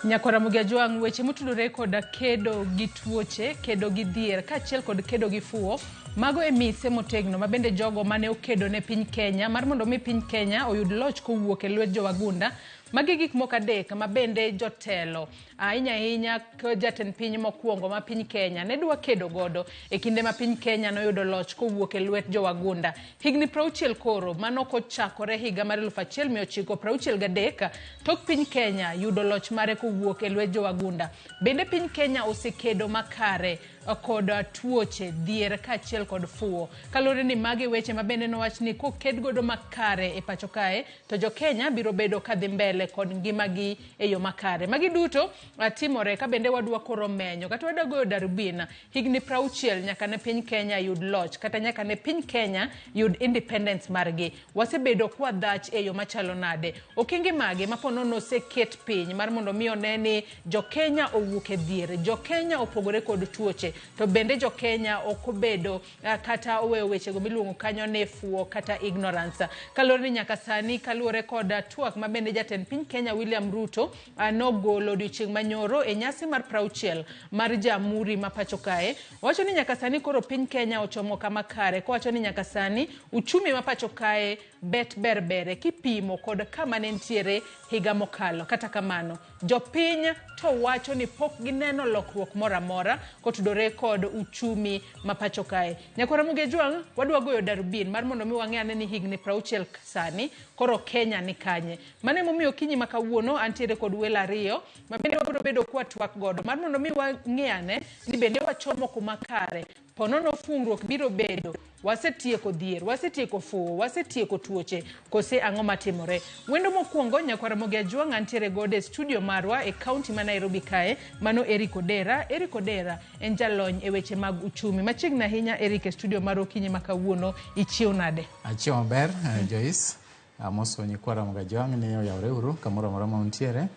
Nyakwar Ramogi Ajwang', weche motudore koda kedo gi tuoche, kedo gi dhier, kaachiel kod kedo gi fuwo, mago e mise motegno ma bende jogo mane okedo ne piny Kenya mar mondo mi piny Kenya oyud loch kowuok e lwet jowagunda. Magi gik moko adek ma bende jotelo ahinya ahinya jatend piny mokwongo ma piny Kenya ne dwa kedo godo e kinde ma piny Kenya noyudo loch kowuok e lwet jowagunda. Higni 60 koro, mano kochakore higa mar 1963 tok piny Kenya yudo loch mare kowuok e lwet jowagunda. Bende piny Kenya osekedo makare kod tuoche, dhier kaachiel kod fuwo. Kaluwore ni magi weche ma bende nowach ni koked godo makare e pacho kae, to jo Kenya biro bedo kadhi mbele kod ngimagi e yo makare. Magi duto timore ka bende wadwa koro menyo kata wadwa goyo darubin higni 60 nyaka ne piny Kenya yud loch kata nyaka ne piny Kenya yud independence margi. Wasebedo kwadhach e yo machalo nade? Okenge mage ma po nono oseket piny mar mondo mi one ni jo Kenya owuok e dhier, jo Kenya opogore kod tuoche, to bende jo Kenya ok obedo kata oweyo wechego miluongo kanyo ni fuwo kata ignorance. Kaluwore ni nyaka sani, kaluwore kod twak ma bende jatend piny Kenya William Ruto nogolo odiochieng' manyoro e nyasi mar 60 mar Jamhuri ma pacho kae, owacho ni nyaka sani koro piny Kenya ochomo kama kare, kowacho ni nyaka sani uchumi ma pacho kae bet ber bere kipimo kod kama ne nitiere higa mokalo. Kata kamano, jopiny to wacho ni pok gineno lokruok moro amora kotudore kod uchumi ma pacho kae. Nyakwar Ramogi Ajwang', wadwa goyo darubin mar mondo mi wang'e ane ni higni 60 sani koro Kenya ni kanye. Mano emomiyo okinyi ma kawuono antiere kod welo ariyo ma bende wabiro bedo kwatwak godo mar mondo mi wang'e ane ni bende wachomo kuma kare. Ponono fungruok biro bedo, wasetieko dhier, wasetieko fuwo, wasetieko tuoche, kose ang'o matimore? Wendo mokwongo Nyakwar Ramogi Ajwang' antiere godo e studio marwa e kaunti ma Nairobi kae, mano Eric Odera. Eric Odera en jalony e weche mag uchumi. Machiegni ahinya Eric e studio mar okinyi ma kawuono, ichiew nade? Achiew maber, Joyce. Amoso nyikwa Ramogi Ajwang' ni oyawre uru kamoro amora ma untiere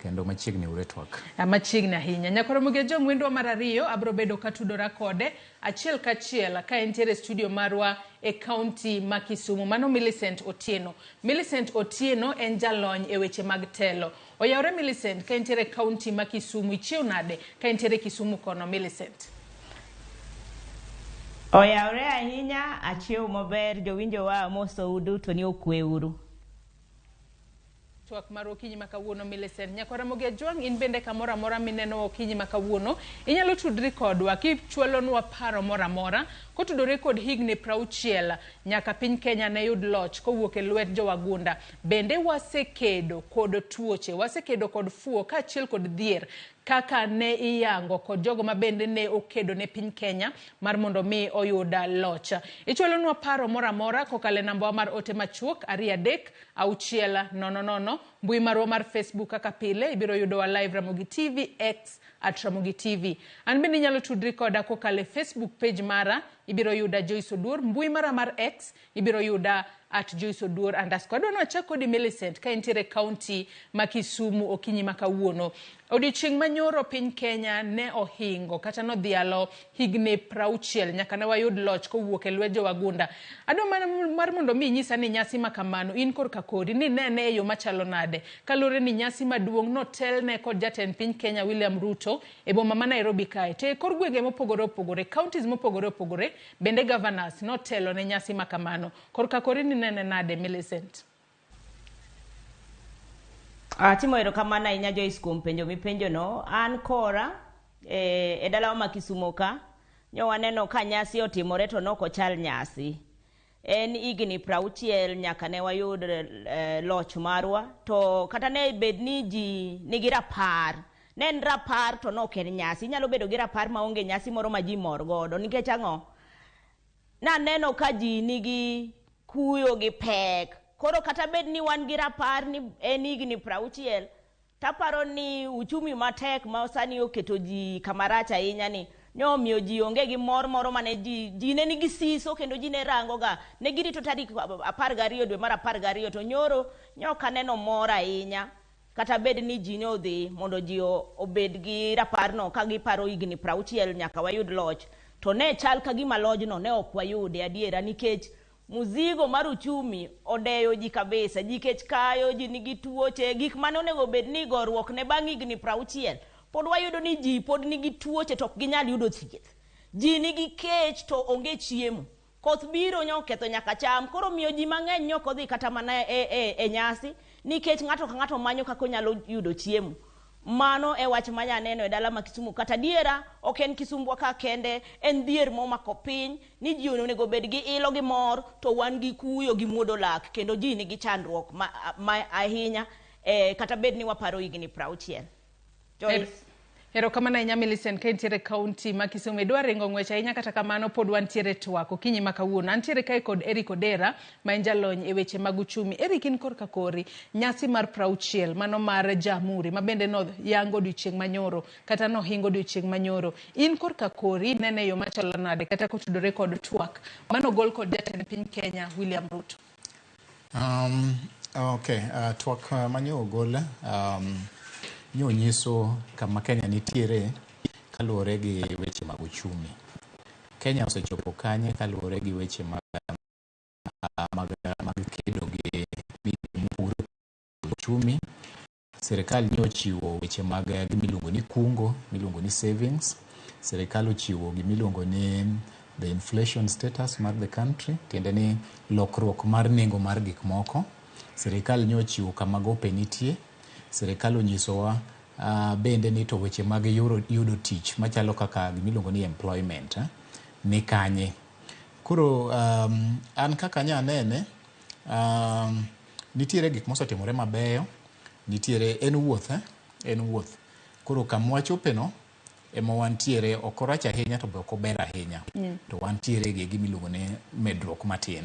kendo machiegni uru e twak. Machiegni ahinya. Nyakwar Ramogi Ajwang' wendwa mar ariyo abiro bedo katudora kode achiel kachiel ka entiere e studio marwa e kaunti ma Kisumu. Mano Millicent Otieno. Millicent Otieno en jalony e weche mag telo. Oyawre Millicent ka entiere e kaunti ma Kisumu. Ichiew nade ka entiere Kisumu kono Millicent? Oyawre ahinya, achiew maber, jowinjowa amosou duto ni okwe uru. Twak mar okinyi ma kawuono Millicent. Nyakwar Ramogi Ajwang' in bende kamoro amora mineno okinyi ma kawuono, inyalo tudri kodwa kichwalonwa paro moro amora kotudore kod higni 60 nyaka piny Kenya ne yud loch kowuok e lwet jowagunda. Bende wasekedo kod tuoche, wasekedo kod fuwo kaachiel kod dhier kaka ne iyango kod jogo ma bende ne okedo ne piny Kenya mar mondo mi oyud loch. Ichwalonwa paro moro amora kokalo e nambawa mar ote machuok 2 3 6 0 0. Mbui marwa mar Facebook kaka pile ibiro yudowa live Ramogi TV, X at Ramogi TV. An bende inyalo tudri koda kokalo e Facebook page mara, ibiro yuda Joyce Oduor. Mbui mara mar X ibiro yuda at Joyce Oduor underscore. Adwa ni wachak kodi Millicent ka intiere kaunti ma Kisumu okinyi ma kawuono. Odiochieng' manyoro piny Kenya ne ohingo kata nodhialo higni 60 nyaka ne wayud loch kowuok e lwet jowagunda. Adwa mar mondo mi inyisa ni nyasi ma kamano in korka kori ni nene e yo machalo nade kaluwore ni nyasi maduong' notelne kod jatend piny Kenya William Ruto e boma ma Nairobi kae. To e kor gwenge mopogore opogore, counties mopogore opogore, bende governors notelo ne nyasi ma kamano. Korka kori ni nene nade Millicent? Atimo erokamano ahinya Joyce kuom penjo mipenjono. An kora e dalawa ma Kisumo ka, nyo waneno ka nyasi otimore to nok ochal nyasi. En higni 60 nyaka ne wayud loch marwa, to kata ne bed ni ji nigi rapar, ne en rapar to nok en nyasi. Inyalo bedo gi rapar maonge nyasi moro ma ji mor godo. Nikech ang'o? Naneno ka ji nigi kuyo gi pek. Koro kata bed ni wan gi rapar ni en higni 60, taparo ni uchumi matek ma sani oketo ji kama rach ahinya ni nomiyo ji onge gi mor moro mane ji ne nigi siso kendo ji ne rango ga. Ne girito tarik 12 dwe mar 12 to nyoro nyok aneno mor ahinya. Kata bed ni ji ne odhi mondo ji obed gi raparno ka giparo higni 60 nyaka wayud loch, to ne chal ka gima lojno ne ok wayude adiera nikech Muzigo mar uchumi odeyo ji kabisa, ji kech kayo, ji nigi tuoche, gik mane onego bed ni goruok ne bang' higni 60, pod wayudo ni ji pod nigi tuoche to ok ginyal yudo thieth. Ji nigi kech to onge chiemo. Koth biro nyo ketho nyaka cham, koro miyo ji mang'eny nyok odhi kata mana e nyasi, nikech ng'ato ka ng'ato manyo kaka onyalo yudo chiemo. Mano e wach ma nyaneno e dala ma Kisumu. Kata diera, ok en Kisumbwa ka kende, en dhier momako piny, ni ji onego bed gi ilo gi mor, to wan gi kuyo gi muodo lak, kendo ji nigi chandruok ma ahinya, kata bed ni waparo higni 60. Joyce. Erokamano ahinya Millicent, ka intiere kaunti ma Kisumu. Idwa ringo ng'wech ahinya, kata kamano pod wantiere twak okinyi ma kawuono. Antiere kae kod Eric Odera ma en jalony e weche mag uchumi. Eric, in korka kori nyasi mar 60 mano mar Jamhuri ma bende noyango odiochieng' manyoro kata nohingo odiochieng' manyoro. In korka kori inene e yo machalo nade kata kotudore kod twak manogol kod jatend piny Kenya William Ruto? Okay, twak manyo ogol nyo nyiso kama Kenya nitiere kaluwore gi weche mag uchumi. Kenya osechopo kanye kaluwore gi weche mag kedo gi midhiero mopogore uchumi. Sirikal nyo ochiwo weche mag gimiluongo ni kungo, miluongo ni savings. Sirikal ochiwo gimiluongo ni the inflation status mar the country, tiende ni lokruok mar nengo mar gik moko. Sirikal nyo ochiwo kama gope nitie. Sirikal onyisowa bende ni to weche mag yudo tich machalo kaka gimiluongo ni employment ni kanye. Koro an kaka anya nene, nitiere gik mosetimore mabeyo, nitiere en wuoth, en wuoth. Koro kama wachope no ema wantiere, ok orach ahinya to be ok ober ahinya. To wantiere gi gimiluongo ni medruok matin.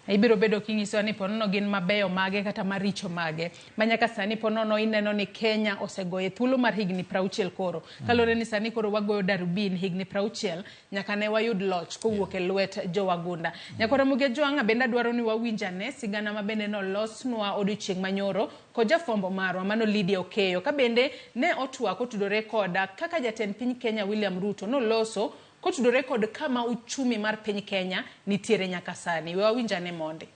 Ibiro bedo kinyisowa ni ponono gin mabeyo mage kata maricho mage ma nyaka sani ponono ineno ni Kenya osegoye thuolo mar higni 60 koro. Kaluwore ni sani koro wagoyo darubin higni 60 nyaka ne wayud loch kowuok e lwet jowagunda. Nyakwa Ramogi Ajwang' bende adwaro ni wawinj ane sigana ma bende nolosnwa odiochieng' manyoro kod jafwambo marwa mano Lydia Okeyo ka bende ne otwak otudore koda kaka jatend piny Kenya William Ruto noloso kotudore kod kama uchumi mar piny Kenya nitiere nyaka sani. We wawinj ane monde.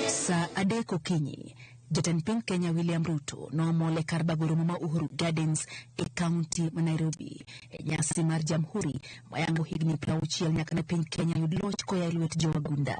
Saa 3 okinyi, jatend piny Kenya William Ruto noomol e kar bago romo ma Uhuru Gardens e kaunti ma Nairobi e nyasi mar Jamhuri mayango higni 60 nyaka ne piny Kenya yud loch koa e lwet jowagunda.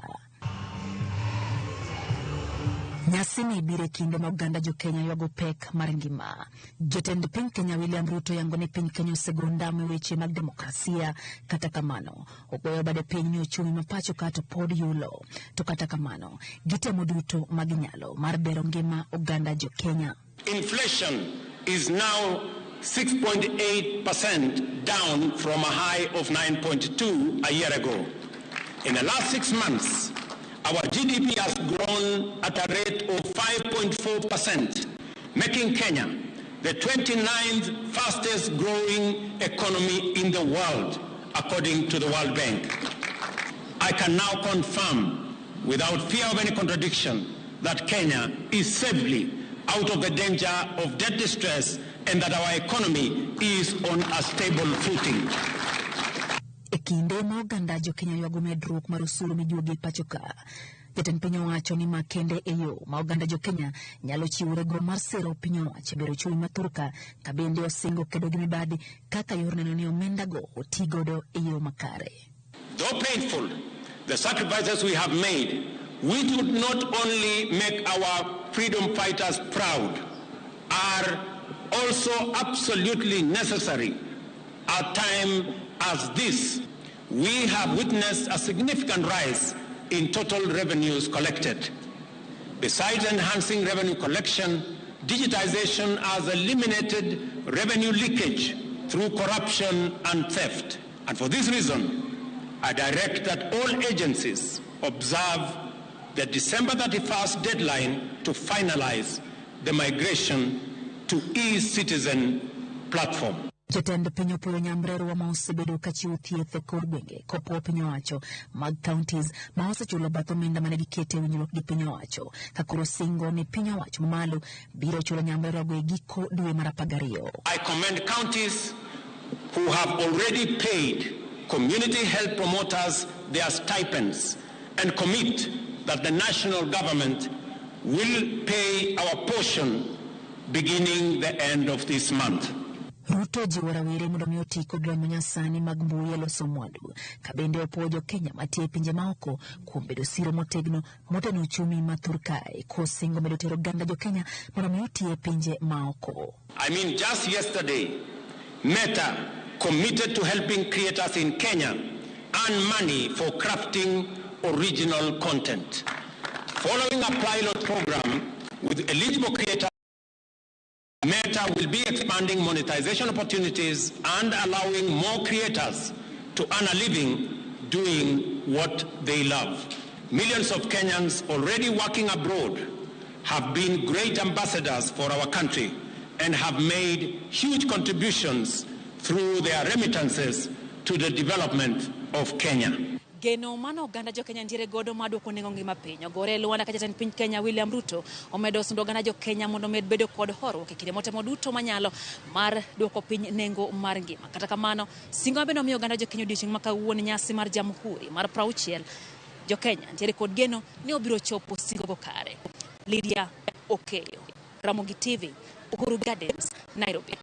Nyasini biro e kinde ma oganda jo Kenya ywago pek mar ngima. Jatend piny Kenya William Ruto yango ni piny Kenya osego ondamo e weche mag demokrasia. Kata kamano, ogoyo bade piny ni uchumi ma pacho ka to pod yulo. To kata kamano, gitemo duto ma ginyalo mar bero ngima oganda jo Kenya. Inflation is now 6.8% down from a high of 9.2 a year ago. In the last 6 months, our GDP has grown at a rate of 5.4%, making Kenya the 29th fastest growing economy in the world, according to the World Bank. I can now confirm, without fear of any contradiction, that Kenya is safely out of the danger of debt distress and that our economy is on a stable footing. E kinde ma oganda jo Kenya ywago medruok mar osuru mijuogo e pacho ka, jatend piny owacho ni ma kende e yo ma oganda jo Kenya nyalo chiworego mar sero piny owacho e bero uchumi ma thurka ka bende osingo kedo gi mibadhi kaka yor neno ni omendago oti godo e yo makare. Though painful, the sacrifices we have made, which would not only make our freedom fighters proud, are also absolutely necessary at time as this. We have witnessed a significant rise in total revenues collected. Besides enhancing revenue collection, digitization has eliminated revenue leakage through corruption and theft. And for this reason, I direct that all agencies observe the December 31st deadline to finalize the migration to e-citizen platform. Jatend piny opuoyo nyamrerwa ma osebedo ka chiwo thieth e kor gwenge kopuo piny owacho mag counties ma osechulo bath omenda mane gikete e winjruok gi piny owacho ka koro singo ni piny owacho mamalo biro chulo nyamrerwago e giko dwe mar 12. I commend counties who have already paid. community health promoters their stipends and commit that the national government will pay our portion beginning the end of this month. Ruto jiwo rawere mondo mi oti kod lony manyasani mag mbui e loso mwandu, ka bende opuoyo jokenya matie e pinje maoko kuom bedo siro motegno moteno uchumi ma thur kae kosingo medo tero oganda jokenya mondo mi oti e pinje maoko. I mean, just yesterday, Meta committed to helping creators in Kenya earn money for crafting original content. Following a pilot program with eligible creators, Meta will be expanding monetization opportunities and allowing more creators to earn a living doing what they love. Millions of Kenyans already working abroad have been great ambassadors for our country and have made huge contributions through their remittances to the development of Kenya. Geno mano oganda jokenya nitiere godo mar duoko nengo ngima piny ogore e lwanda ka jatend piny Kenya William Ruto omedo sundo oganda jokenya mondo omed bedo kod horuok e kinde motemo duto manyalo mar duoko piny nengo mar ngima. Kata kamano, singo ma bende omiyo oganda jokenya odiochieng' ma kawuono nyasi mar Jamhuri mar 60 jokenya nitiere kod geno ni obiro chopo singogo kare. Lydia Okeyo, Ramogi TV, Uhuru Gardens, Nairobi.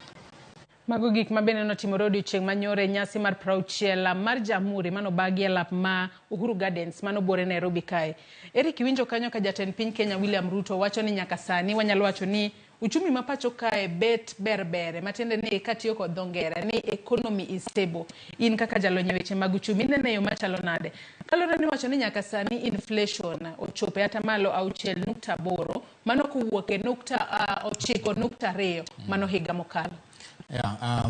Mago gik ma bende notimore odiochieng' manyoro e nyasi mar 60 mar Jamhuri manobagi e lap ma Uhuru Gardens manobwore Nairobi kae. Eric, iwinjo kanyo ka jatend piny Kenya William Ruto wacho ni nyaka sani wanyalo wacho ni uchumi ma pacho kae bet ber bere, matiende ni katiyo kod dho ngere ni economy is stable. In kaka jalony e weche mag uchumi inene e yo machalo nade? Kaluwore ni wacho ni nyaka sani inflation ochopo e atamalo 6.8, mano kowuok e 9.2 mano higa mokalo. Yeah,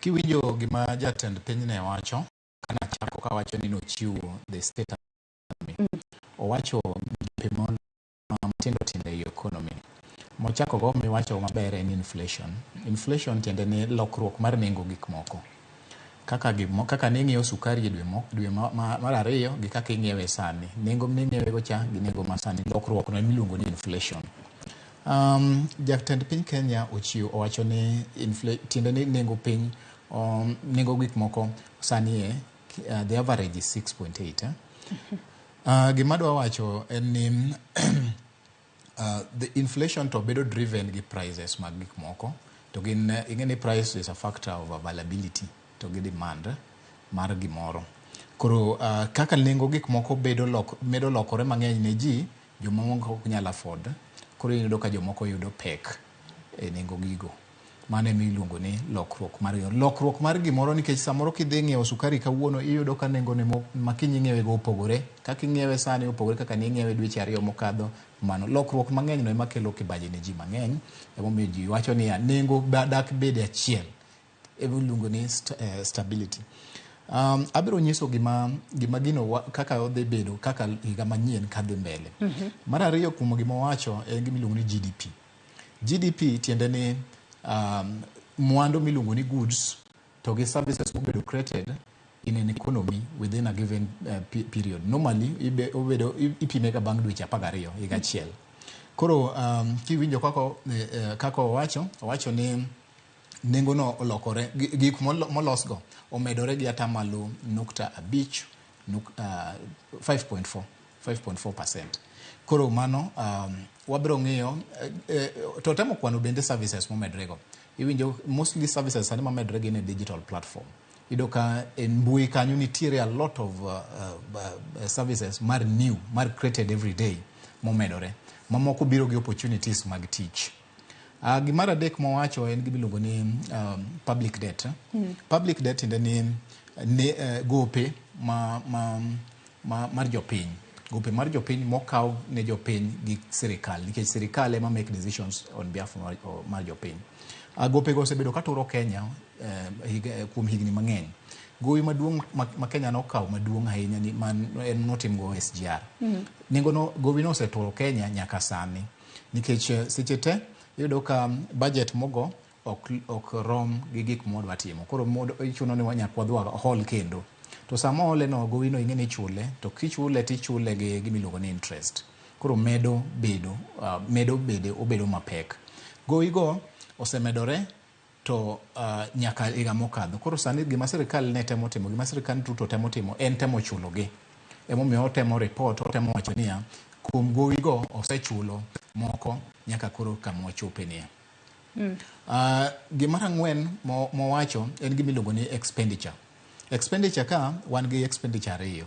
kiwinjo gima jatend piny ne wacho, kana chako kawacho ni nochiwo the state economy. Owacho migepe matindo tindo ei economy. Mochako go miwacho maber en inflation. Inflation tiende ni lokruok mar nengo gik moko. Kaka ne ing'iewo sukari e dwe mar ariyo gi kaka ing'iewe sani. Nengo ming'iewe go cha gi nengo ma sani lokruok no emiluongo ni inflation. Jatend piny Kenya ochiwo owacho ni tiende ni nengo piny nengo gik moko sani e the average is 6.8. Eh? Gima adwa wacho en ni the inflation to bedo driven gi prices mag gik moko to gin ing'e ni price is a factor of availability to gi demand mar gimoro. Koro kaka nengo gik moko bedo medo lokore mang'eny ne ji, jomamoko ok nyal afford. Koro iyudo ka jomoko yudo pek e nengo gigo. Mano ema iluongo ni lokruok mar gimoro nikech samoro kidhi ng'iewo sukari kawuono iyudo ka nengo ne ma kiny ing'iewe go opogore. Kaka ing'iewe sani opogore kaka ne ing'iewe dweche ariyo mokadho. Mano lokruok mang'eny no ema kelo kibaji ne ji mang'eny. Emomiyo ji wacho niya nengo dak bede achiel. Ema iluongo ni stability. Abiro nyiso gima gino kaka odhi bedo kaka higa manyien kadhi mbele. Mar ariyo kuom gima owacho en gima iluongo ni GDP. GDP tiende ni mwandu miluongo ni goods to gi services mobedo created in an economy within a given period. Normally obedo ipime ga bang' dweche 12 higa achiel. Koro kiwinjo kaka owacho ni nengo no olokore gik molos go omedore gi atamalo nukta abich 5.4 5.4%. Koro mano wabiro ng'iyo to temo kwano bende services momedore go. Iwinjo mostly services sani momedore gin e digital platform. Iyudo ka e mbui kanyo nitiere a lot of services mar new mar created every day momedore. Mamoko biro gi opportunities mag tich. Gimar adek mowacho en gima iluongo ni public debt. Public debt tiende ni gope mar jopiny. Gope mar jopiny mokaw ne jopiny gi sirikal nikech sirikal ema make decisions on behalf mar jopiny. Gope go osebedo ka turo Kenya kuom higni mang'eny. Gowi maduong' ma Kenya nokawo maduong' ahinya ni man en notim go SGR. Nengo no gowi no oseturo Kenya nyaka sani nikech seche te iyudo ka budget mogo ok rom gi gik mwadwa timo. Koro ichuno ni nyaka wadhi wahol kendo. To sama ohole no gowi no ing'e ni ichule to kichule tichule gi gima iluongo ni interest. Koro medo bedo obedo mapek. Gowi go osemedore To nyaka higa mokadho. Koro sani gima sirikal ne temo timo, gima sirikal Ruto temo timo en temo chulogi. Emomiyo otemo report, otemo wacho niya, kuom gowigo osechulo moko nyaka koro kama wachope niya. Gimar ang'wen mowacho en gima iluongo ni expenditure. Expenditure ka wan gi expenditure ariyo.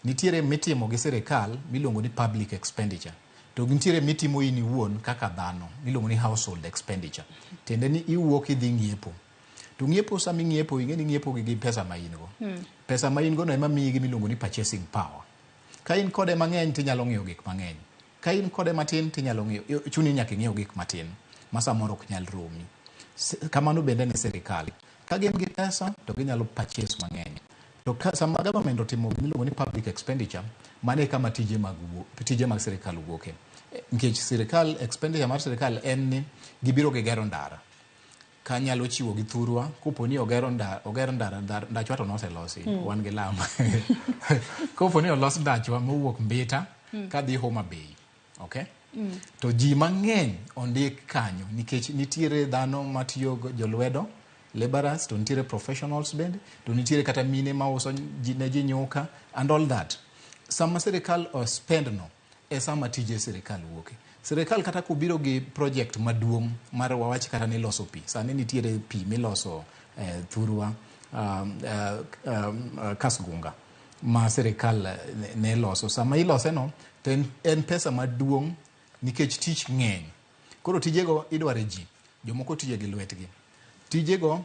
Nitiere mitimo gi sirikal miluongo ni public expenditure. To nitiere mitimo in iwuon kaka dhano miluongo ni household expenditure. Tiende ni iwuok idhi ng'iepo. To ng'iepo, sama ing'iepo, ing'e ni ing'iepo gi pesa ma in go. Pesa ma in go no ema miyi gima iluongo ni purchasing power. Ka in kode mang'eny tinyalo ng'iewo gik mang'eny. Ka in kode matin tinyalo ng'iewo, chuni nyaka ing'iew gik matin ma samoro ok nyal romi. Kamano bende ne sirikal. Ka gin gi pesa to ginyalo purchase mang'eny. To ka sama government otimo gima iluongo ni public expenditure, mano e kama tije mag sirikal wuoke. Nikech sirikal, expenditure mar sirikal en ni gibiro gigero ndara. Kanyalo chiwo gi thurwa, kopo ni ogero ndara, oger ndara, ndachwa to noselosi, wan gi lam. Kopo ni olos ndachwa mowuok Mbita kadhi Homa Bay, okay? To ji mang'eny ondik kanyo nikech nitiere dhano matiyo jolwedo, laborers, to nitiere professionals bende, to nitiere kata mine mauso ne ji nyuka and all that. Sama sirikal o spend no, e sama tije sirikal wuoke. Sirikal kata kobiro gi project maduong' mar wawach kata ni loso pi. Sani nitiere pi miloso thurwa Kasgunga ma sirikal ne loso. Sama ilose no, to en pesa maduong' nikech tich ng'eny. Koro tijego idware ji, jomoko tiye gi lwetgi. Tijego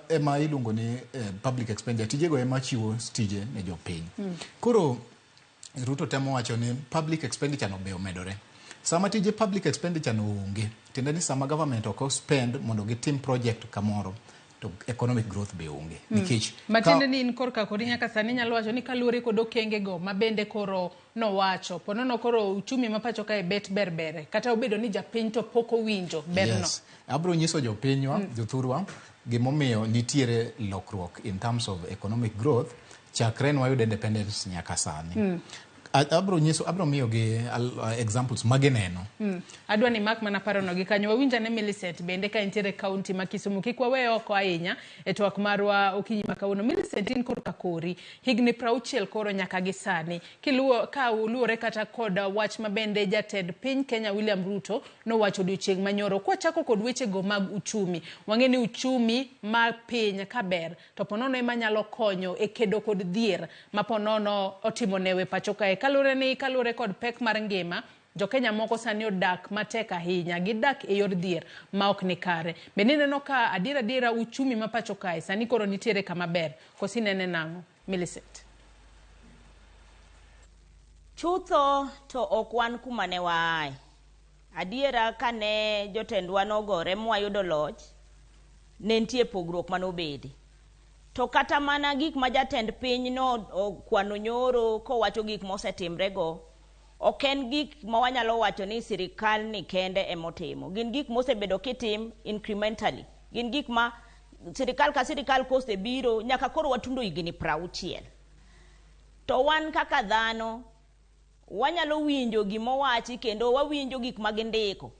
ema iluongo ni public expenditure. Tijego ema chiwo tije ne jopiny. Koro Ruto temo wacho ni public expenditure no be omedore. Sama tije public expenditure no onge, tiende ni sama government ok spend mondo gitim project kamoro, to economic growth be onge. Nikech Matiende ni in korka kodi nyaka sani nyalo wacho ni kaluwore kod okenge go ma bende koro nowacho, ponono koro uchumi ma pacho kae bet ber bere kata obedo ni japiny to pok owinjo berno. Yes. Abro nyiso jopinywa, jothurwa, gimomiyo nitiere lokruok in terms of economic growth chakre nwayud independence nyaka sani. Abro nyiso, abro miyogi examples magineno. Adwa ni mak mana parono gi kanyo. Wawinj ane Millicent bende ka entiere kaunti ma Kisumu. Kik wawe oko ahinya e twak marwa okinyi ma kawuono. Millicent, in korka kori higni 60 koro nyaka gi sani. Kiluwo ka luwore kata kod wach ma bende jatend piny Kenya William Ruto nowacho odiochieng' manyoro. Kwachako kod wechego mag uchumi. Wang'e ni uchumi mar piny kaber to ponono ema nyalo konyo e kedo kod dhier ma ponono otimo newe pacho kae. Kaluwore ni kaluwore kod pek mar ngima, jokenya moko sani odak matek ahinya, gidak e yor dhier ma ok ni kare. Bende ineno ka adier adiera uchumi ma pacho kae sani koro nitiere kama ber, koso inene nang'o, Millicent? Chutho to ok wan kuma ne waaye. Adiera kane jotendwa nogore mwayudo loch, ne nitie pogruok manobede. To kata mana gik ma jatend piny no okwano nyoro kowacho gik mosetimre go, ok en gik ma wanyalo wacho ni sirikal ni kende emotimo. Gin gik mosebedo kitim incrementally. Gin gik ma sirikal ka sirikal kosebiro nyaka koro watundo higni 60. To wan kaka dhano wanyalo winjo gimowachi kendo wawinjo gik ma gindiko.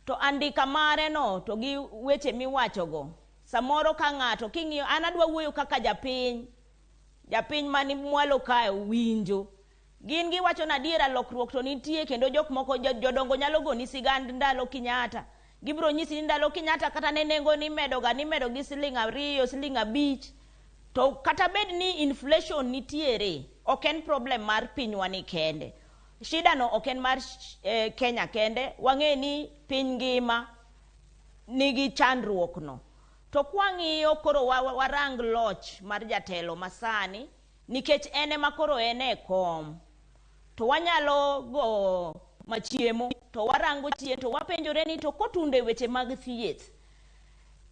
To andika mare no to gi weche miwachogo, samoro ka ng'ato king'iyo, an adwa wuoyo kaka japiny, japiny mani mwalo kae winjo. Gin giwacho ni adiera lokruok to nitie kendo jok moko jodongo nyalo goni sigand ndalo Kenyatta. Gibiro nyisi ni ndalo Kenyatta kata ne nengo nimedo ga nimedo gi siling 2, siling 5. To kata bed ni inflation nitiere, ok en problem mar pinywa ni kende. Shida no ok en mar Kenya kende, wang'e ni piny ngima nigi chandruok no. To kwang'iyo koro warang loch mar jatelo masani, nikech en ema koro en e kom. To wanyalo go machiemo, to warango chien to wapenjore ni to kotundo e weche mag thieth.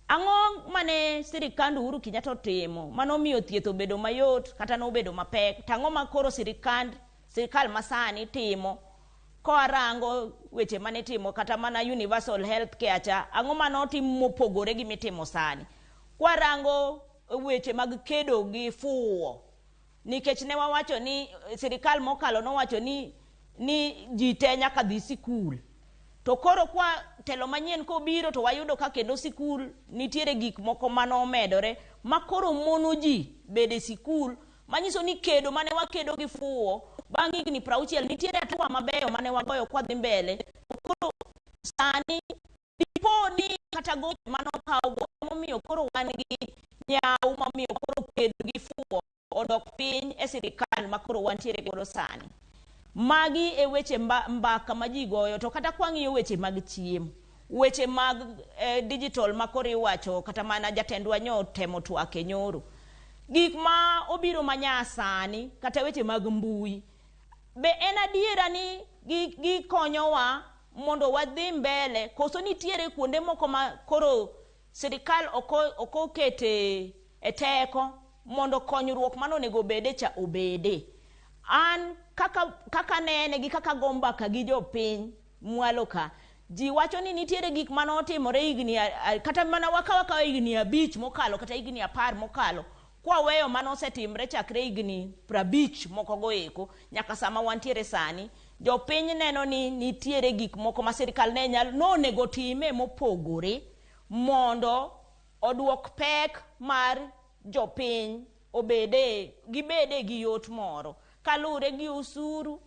Ang'o mane sirikand Uhuru Kenyatta otimo manomiyo thieth obedo mayot kata nobedo mapek? To ang'o ma koro sirikal masani timo koarango weche manitimo kata mana universal health care cha, ang'o manotim mopogore gi mitimo sani? Kwarango weche mag kedo gi fuwo, nikech ne wawacho ni sirikal mokalo nowacho ni ji te nyaka dhi sikul. To koro kwa telo manyien kobiro to wayudo ka kendo sikul nitiere gik moko manomedore ma koro mono ji bedo e sikul, manyiso ni kedo mane wakedo gi fuwo bang' higni 60 nitiere hatua mabeyo mane wagoyo kwadhi mbele. Koro sani dipo ni kata gope manokawgo emomiyo koro wan gi nyawo mamiyo koro kedo gi fuwo odok piny e sirikal ma koro wantiere godo sani. Magi e weche mbaka ma ji goyo, to kata kwang'iyo weche mag chiemo, weche mag digital ma koro iwacho, kata mana jatendwa nyo temo twak e nyoro, gik ma obiro manyasani, kata weche mag mbui, be en adiera ni gikonyowa mondo wadhi mbele, koso nitiere kuonde moko ma koro sirikal ok okete e teko mondo konyruok manonego obede cha obede? An kaka nene gi kaka go mbaka gi jopiny mwalo ka, ji wacho ni nitiere gik manotimore higni kata mana wakawa higni 5 mokalo kata higni 10 mokalo, kwaweyo manosetimre chakre higni 50 moko go eko nyaka sama wantiere sani. Jopiny neno ni nitiere gik moko ma sirikal ne nyalo nonego time mopogore mondo oduok pek mar jopiny obede gibede gi yot moro kaluwore gi osuru.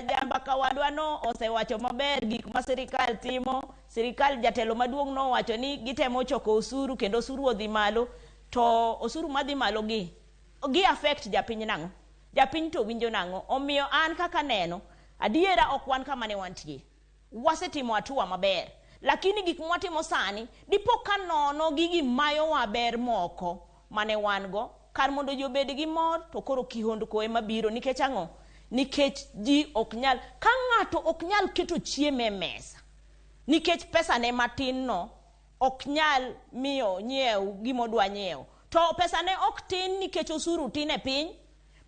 Jambaka wadwa no osewacho maber gik ma sirikal timo. Sirikal jatelo maduong' nowacho ni gitemo choko osuru kendo osuru odhi malo, to osuru madhi malo gi affect japiny nang'o? Japiny to winjo nang'o? Omiyo an kaka neno, adiera ok wan kama ne wantie. Wasetimo hatua maber, lakini gik mwatimo sani dipo ka nono gigi mayowa ber moko mane wan go. Kar mondo ji obed gi mor, to koro kihondko ema biro. Nikech ang'o? Nikech ji ok nyal, ka ng'ato ok nyal keto chiemo e mesa nikech pesa ne matin no ok nyal miyo nyiew gimodwa nyiewo, to pesa ne ok tin nikech osuru tin e piny,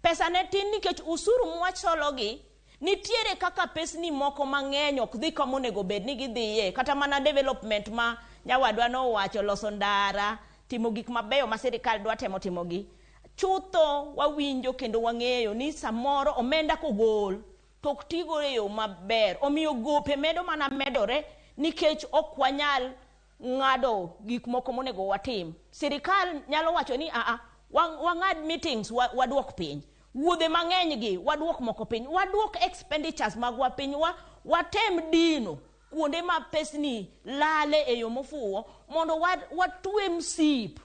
pesa ne tin nikech osuru mwachologi nitiere kaka pesni moko mang'eny ok dhi kama onego bed ni gidhiye. Kata mana development ma nyawadwa nowacho, loso ndara, timo gik mabeyo ma sirikal dwa temo timogi, chutho wawinjo kendo wang'eyo ni samoro omenda kogol to ok tigo e yo maber, omiyo gope medo mana medore nikech ok wanyal ng'ado gik moko monego watim. Sirikal nyalo wacho ni aa, wang'ad meetings, waduok piny wuodhe mang'eny gi, waduok moko piny, waduok expenditures magwa piny, watem dino kuonde ma pesni lale e yo mofuwo mondo watwe msip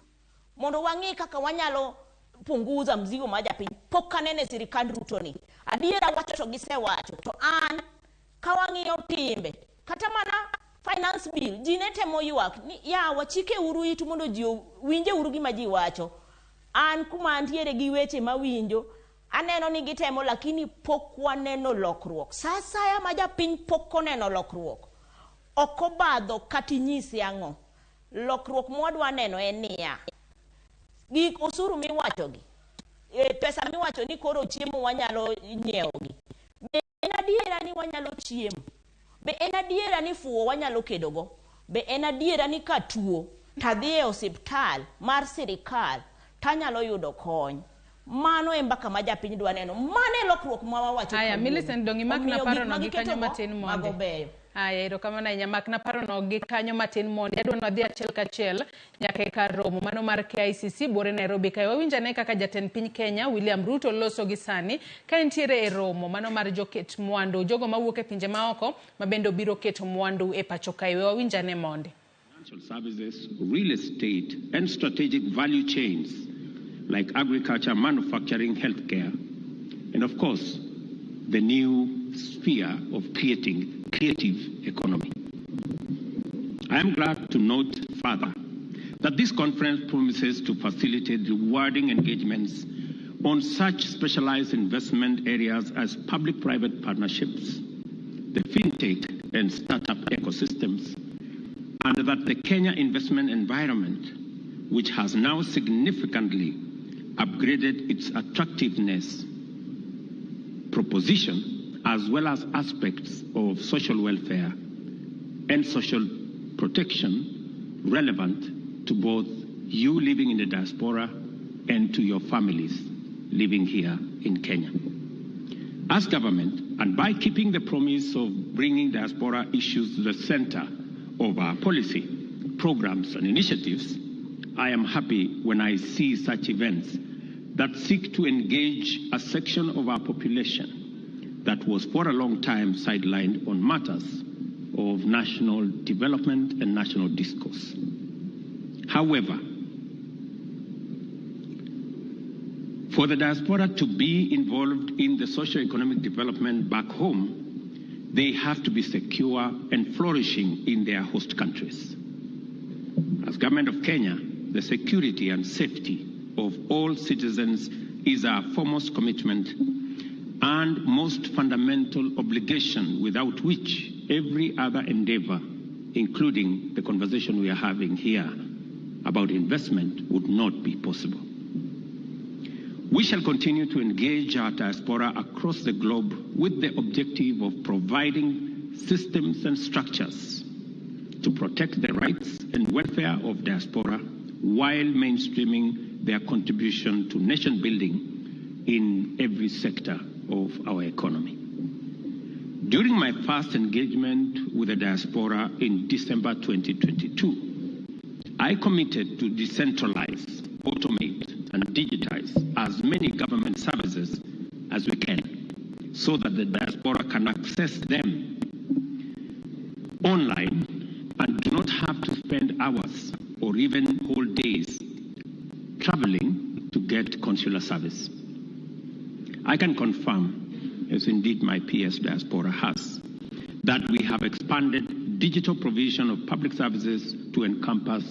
mondo wang'i kaka wanyalo punguza mzigo ma japiny. Pok anene sirikand Ruto ni adiera wacho to gisewacho, to an ka wang'iyo timbe kata mana finance bill, ji ne temo ywak ni yawa chike uru itu mondo ji winje uru gima ji wacho. An kuma antiere gi weche mawinjo, aneno ni gitemo, lakini pok waneno lokruok. Sa asaya ma japiny pok oneno lokruok, ok obadho kata inyise ang'o. Lokruok mwadwa neno en niya, gik osuru miwachogi, pesa miwacho ni koro chiemo wanyalo nyiewogi, be en adiera ni wanyalo chiemo? Be en adiera ni fuwo wanyalo kedogo? Be en adiera ni ka tuo tadhi e osiptal mar sirikal tanyalo yudo kony? Mano e mbaka ma japiny dwa neno. Mano e lokruok ma wawacho. Aya, Millicent, dong' imakna Omiyo paro gik no ma gi kanyo giketogo, matin mago mondi. beyo. Aya, erokamano ahinya. Makna paro no gi kanyo matin mondi. Adwa ni wadhi achiel kachiel nyaka e kar romo mano mar KICC buore Nairobi kae. Wawinj ane kaka jatend piny Kenya William Ruto loso gi sani ka entiere e romo mano mar joket mwandu, jogo mawuok e pinje maoko ma bende obiro keto mwandu e pacho kae. We wawinj ane mondi. Financial services, real estate, and strategic value chains like agriculture, manufacturing, healthcare, and of course, the new sphere of creating creative economy. I am glad to note further that this conference promises to facilitate rewarding engagements on such specialized investment areas as public-private partnerships, the fintech and startup ecosystems, and that the Kenya investment environment, which has now significantly upgraded its attractiveness proposition, as well as aspects of social welfare and social protection relevant to both you living in the diaspora and to your families living here in Kenya. As government, And by keeping the promise of bringing diaspora issues to the center of our policy, programs, and initiatives, I am happy when I see such events that seek to engage a section of our population that was for a long time sidelined on matters of national development and national discourse. However, for the diaspora to be involved in the socio-economic development back home, they have to be secure and flourishing in their host countries. As government of Kenya, the security and safety of all citizens is our foremost commitment and most fundamental obligation, without which every other endeavor, including the conversation we are having here about investment, would not be possible. We shall continue to engage our diaspora across the globe with the objective of providing systems and structures to protect the rights and welfare of diaspora while mainstreaming their contribution to nation building in every sector of our economy. During my first engagement with the diaspora in December 2022, I committed to decentralize, automate, and digitize as many government services as we can, so that the diaspora can access them online and do not have to spend hours or even whole days traveling to get consular service. I can confirm, as indeed my PS diaspora has, that we have expanded digital provision of public services to encompass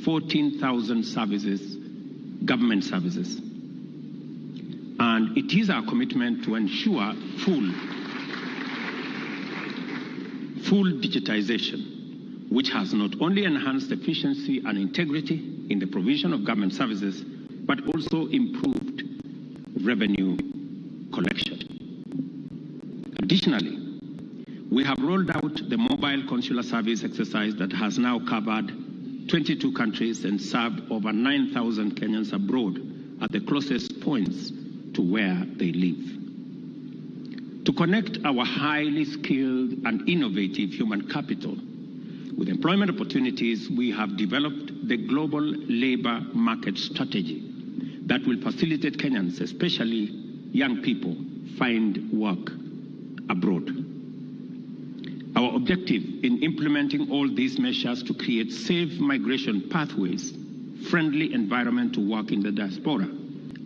14,000 services, government services. And it is our commitment to ensure full digitization, which has not only enhanced efficiency and integrity in the provision of government services, but also improved revenue collection. Additionally, we have rolled out the mobile consular service exercise that has now covered 22 countries and served over 9,000 Kenyans abroad at the closest points to where they live. To connect our highly skilled and innovative human capital with employment opportunities, we have developed the global labor market strategy that will facilitate Kenyans, especially young people, find work abroad. Our objective in implementing all these measures to create safe migration pathways, friendly environment to work in the diaspora,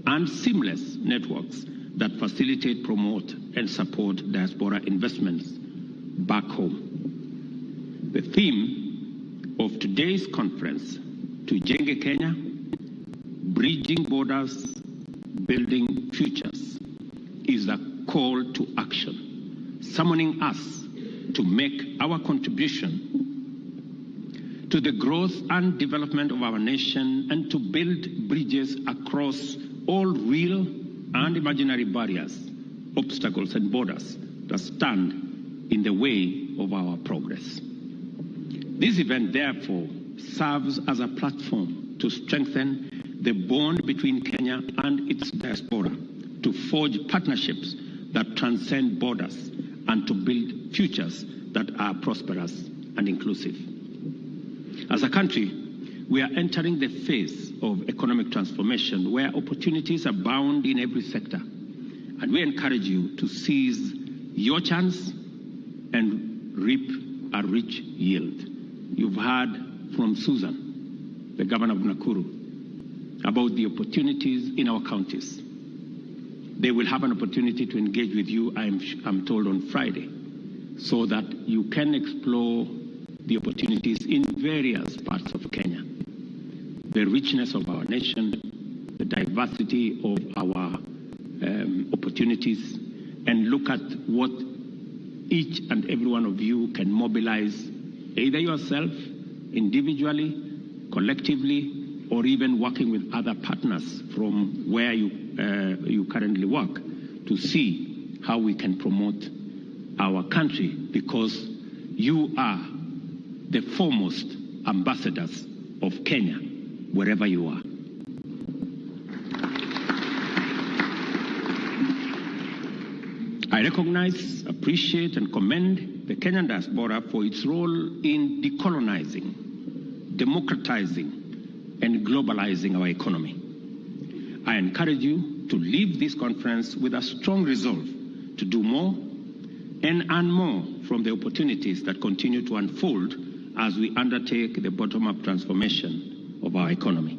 and seamless networks that facilitate, promote, and support diaspora investments back home. The theme of today's conference, Tujenge Kenya, Bridging Borders, Building Futures, is a call to action, summoning us to make our contribution to the growth and development of our nation and to build bridges across all real and imaginary barriers, obstacles, and borders that stand in the way of our progress. This event, therefore, serves as a platform to strengthen the bond between Kenya and its diaspora, to forge partnerships that transcend borders, and to build futures that are prosperous and inclusive. As a country, we are entering the phase of economic transformation where opportunities abound in every sector, and we encourage you to seize your chance and reap a rich yield. You've heard from Susan, the governor of Nakuru, about the opportunities in our counties. They will have an opportunity to engage with you, I'm told, on Friday, so that you can explore the opportunities in various parts of Kenya. The richness of our nation, the diversity of our opportunities, and look at what each and every one of you can mobilize, either yourself, individually, collectively, or even working with other partners from where you currently work, to see how we can promote our country, because you are the foremost ambassadors of Kenya, wherever you are. I recognize, appreciate, and commend the Kenyan diaspora for its role in decolonizing, democratizing, and globalizing our economy. I encourage you to leave this conference with a strong resolve to do more and earn more from the opportunities that continue to unfold as we undertake the bottom-up transformation of our economy.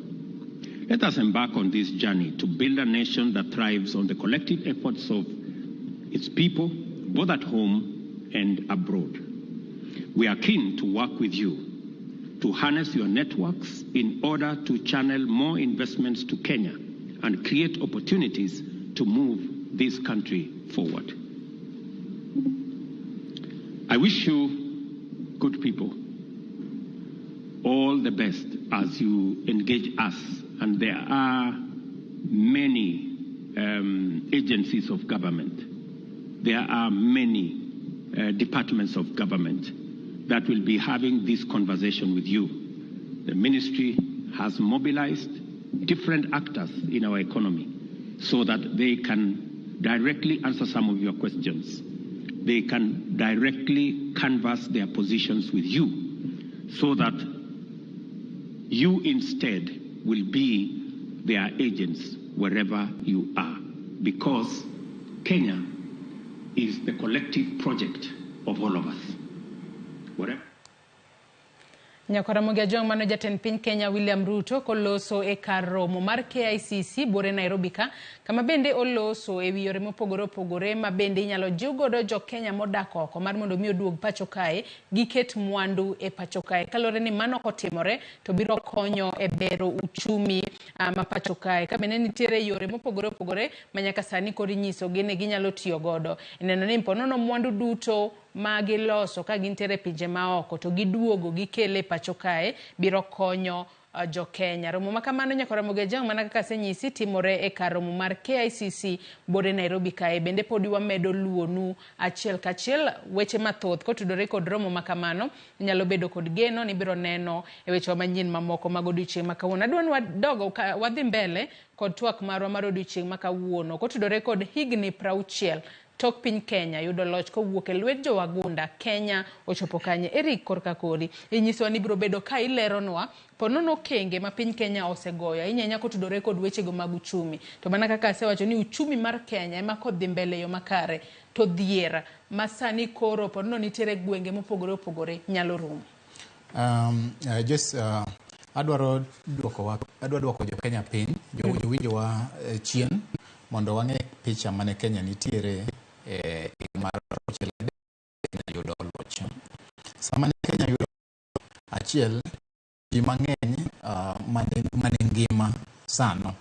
Let us embark on this journey to build a nation that thrives on the collective efforts of its people, both at home and abroad. We are keen to work with you to harness your networks in order to channel more investments to Kenya and create opportunities to move this country forward. I wish you, good people, all the best as you engage us. And there are many agencies of government. There are many departments of government that will be having this conversation with you. The ministry has mobilized different actors in our economy so that they can directly answer some of your questions. They can directly canvass their positions with you so that you instead will be their agents wherever you are, because Kenya is the collective project of all of us. Whatever. Nyakwara Ajwang' mano jatend piny Kenya William Ruto koloso e kar romo mar KICC buore Nairobi ka, kama bende oloso e wi yore mopogore opogore ma bende inyalo jiw godo jo Kenya modak oko mar mondo mi oduog pacho kae giket mwandu e pacho kae. Kaluwore ni mano kotimore to biro konyo e bero uchumi ma pacho kae. Ka bende nitiere yore mopogore opogore ma nyaka sani koro inyisogi ni ginyalo tiyo godo. Ineno ni ponono mwandu duto ma giloso ka gintiere e pinje maoko to giduogo gikele pacho kae biro konyo jo Kenya. Romo ma kamano Nyakwara Ajwang' mana kaka asenyisi timore e kar romo mar KICC buore Nairobi kae. Bende podi wamedo luwonu achiel kachiel weche mathoth kotudore kod romo ma kamano. Inyalo bedo kod geno ni ibiro neno e wechewa manyien mamoko mag odiochieng' ma kawuono. Adwa ni wadogo wadhi mbele kod twak marwa mar odiochieng' ma kawuono kotudore kod higni 60 tok piny Kenya yudo loch kowuok e lwet jowagunda. Kenya ochopo kanye? Eric korka kori inyisowa ni ibiro bedo ka ileronwa ponono okenge ma piny Kenya osegoyo ahinya ahinya kotudore kod wechego mag uchumi. To mana kaka asewacho ni uchumi mar Kenya ema kodhi mbele yo makare to dhier ma sani koro ponono nitiere gwenge mopogore opogore nyalo rumo. Joyce, adwaro duoko jo Kenya piny, jowinjowa chien mondo wang'e picha mane Kenya nitiere higa mar 63 Kenya yudo loch. Sama ne Kenya yudo achiel, ji mang'eny mane ngima sano,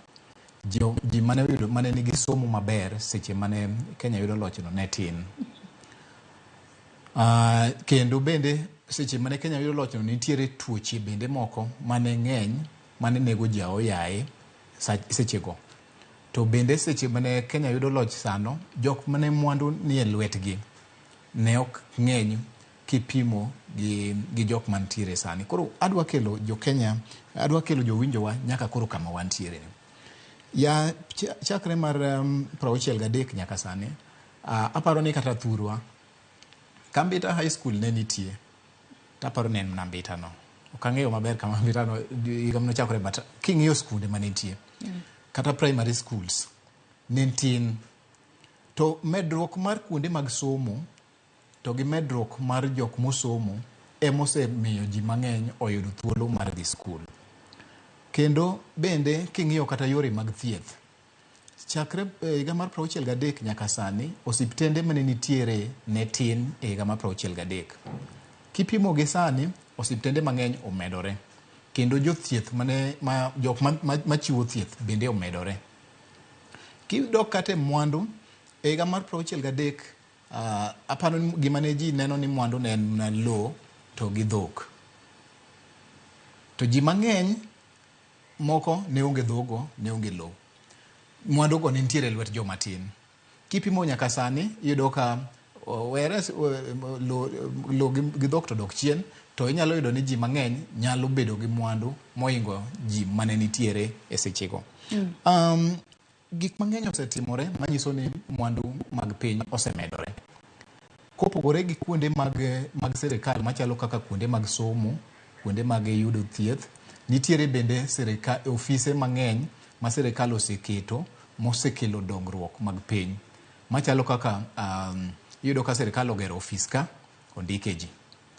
ji mane nigi somo maber seche mane Kenya yudo lochno ne tin. Kendo bende seche mane Kenya yudo lochno nitiere tuoche bende moko mane ng'eny mane nego ji aoyaye sechego. To bende seche mane Kenya yudo loch sano, jok mane mwandu nie lwetgi ne ok ng'eny kipimo gi jok mantiere sani. Koro adwa kelo jo Kenya, adwa kelo jowinjowa nyaka koro kama wantiere. Ya chakre mar 63 nyaka sani, aparo ni kata thurwa, Kambita High School ne nitie, taparo ni en mana Mbita no. Ok ang'eyo maber kama Mbita no higa manochakore, but king'iyo skunde manitie, kata primary schools ne tin. To medruok mar kuonde mag somo to gi medruok mar jok mosomo emosemiyo ji mang'eny oyudo thuolo mar dhi skul. Kendo bende king'iyo kata yore mag thieth, chakre higa mar 63 nyaka sani, osiptende mane nitiere ne tin e higa mar 63. Kipimo gi sani, osiptende mang'eny omedore. Kendo jothieth mane jok machiwo thieth bende omedore. Kidok kata e mwandu, e higa mar 63, aparo ni gima ne ji neno ni mwandu ne en lowo to gi dhok. To ji mang'eny moko ne onge dhogo, ne onge lowo. Mwandu go ne nitiere e lwet joma tin. Kipimo nyaka sani, iyudo ka whereas lowo gi dhok to dok chien, to inyalo yudo ni ji mang'eny nyalo bedo gi mwandu mohingo ji mane nitiere e sechego. Gik mang'eny osetimore manyiso ni mwandu mag piny osemedore. Kopogore gi kuonde mag sirikal machalo kaka kuonde mag somo, kuonde mag yudo thieth, nitiere bende sirikal, ofise mang'eny ma sirikal oseketo mosekelo dongruok mag piny. Machalo kaka iyudo ka sirikal ogero ofis ka, ondike ji.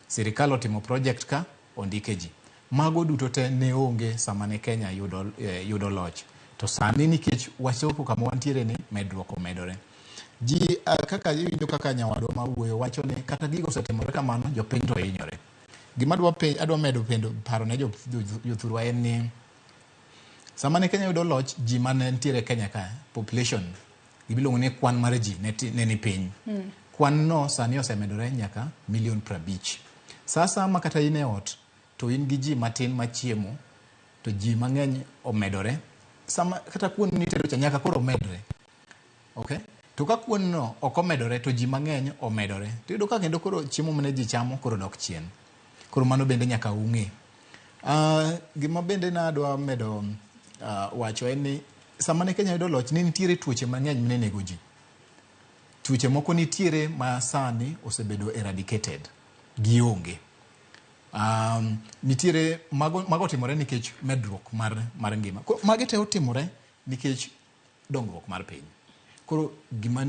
Sirikal otimo project ka, ondike ji. Mago duto te ne onge sama ne Kenya yudo loch. To sani nikech wachopo kama wantiere ni, medruok omedore. Ji kaka iwinjo kaka nyawadwa mawuoyo wacho ni kata gigo osetimore kamano, jopiny to hinyore. Gima adwa medo pendo paro ne jothurwa en ni sama ne Kenya yudo loch, ji mane nitiere Kenya ka, population, gimiluongo ni kwan mar ji ne ni piny. Kwan no sani osemedore nyaka milion 50. Sasa ma kata in e ot, to in gi ji matin machiemo, to ji mang'eny omedore. Sama kata kuon nitedo cha nyaka koro omedre. Okay? To ka kuon no ok omedore to ji mang'eny omedore. To iyudo ka kendo koro chiemo mane ji chamo koro dok chien. Koro mano bende nyaka ung'e. Gima bende nadwa medo wacho en ni sama ne Kenya yudo loch ne nitiere tuoche mang'eny mane nego ji. Tuoche moko nitiere ma sani osebedo eradicated. Gionge. Nitiere mago otimore nikech medruok mar ngima. Koro magi te otimore nikech dongruok mar piny. Koro gima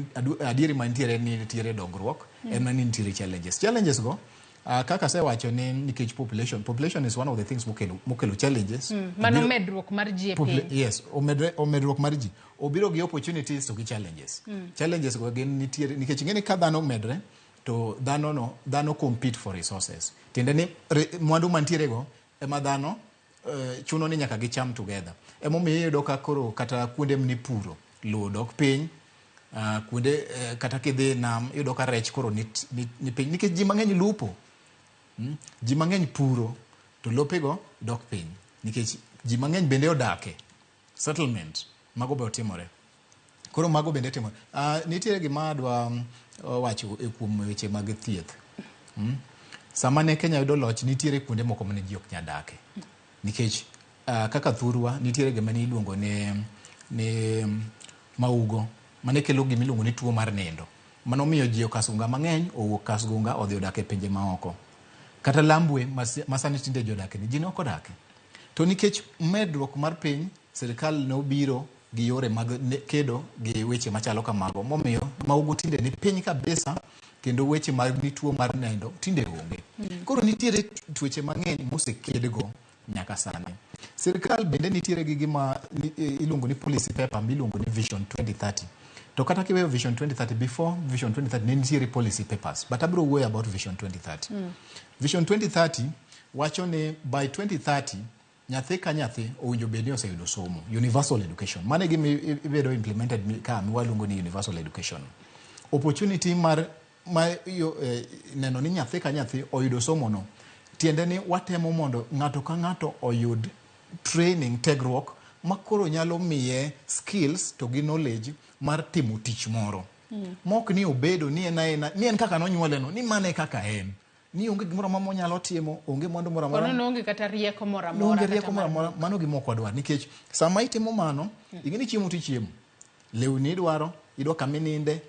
adieri mantiere ni nitiere dongruok, en mana ni nitiere challenges. Challenges go, kaka asewacho ni nikech population is one of the things mokelo challenges. Mano medruok mar ji e piny. Yes, omedruok mar ji. Obiro gi opportunities to gi challenges. Challenges go gin nitiere, nikech ing'e ni ka dhano omedre, to dhano compete for resources. Tiende ni mwandu mantiere go ema dhano chuno ni nyaka gicham together. Emomiyo iyudo ka koro kata kuonde mnipuro lowo dok piny, kuonde kata kidhi nam iyudo ka rech koro ni piny nikech ji mang'eny lupo. Ji mang'eny puro to lopego dok piny nikech ji mang'eny bende odake settlement mago be otimore. Koro mago bende timore. Nitiere gima adwa wacho e kuom weche mag thieth. Sama ne Kenya yudo loch nitiere kuonde moko mane ji ok nyal dake. Nikech kaka thurwa nitiere gima ne iluongo ni maugo mane kelo gima iluongo ni tuo mar nindo. Mano miyo ji okasunga mang'eny owuok Kasgunga odhi odak e pinje maoko. Kata Lambwe ma sani tinde ji odake ni ji ne ok odake. To nikech medruok mar piny, sirikal ne obiro gi yore mag kedo gi weche machalo kamago momiyo maugo tinde ni piny kabisa kendo weche mag ni tuo mar nindo tinde onge. Koro nitiere tuoche mang'eny mosekedgo nyaka sani. Sirikal bende nitiere gi gima iluongo ni policy paper miluongo ni Vision 2030. To kata kiweyo Vision 2030, before Vision 2030 ne nitiere policy papers, but abiro wuoyo about Vision 2030. Vision 2030 wacho ni by 2030 nyathi ka nyathi owinjo bed ni oseyudo somo, universal education. Mano e gima ibedo implemented ka miwaluongo ni universal education. Opportunity mar ma yo, neno ni nyathi ka nyathi oyudo somo no, tiende ni watemo mondo ng'ato ka ng'ato oyud training, tegruok ma koro nyalo miye skills to gi knowledge mar timo tich moro. Mok ni obedo ni en aena, ni en kaka nonyuole no, ni mano e kaka en. Ni onge gimoro amora monyalo timo, onge mwandu moro amora. Kono noonge kata rieko moro amora. Noonge rieko moro amora, mano gima ok wadwar. Nikech sama itimo mano, ing'e ni chiemo tichiemo. Lewni idwaro, idwa kama ininde,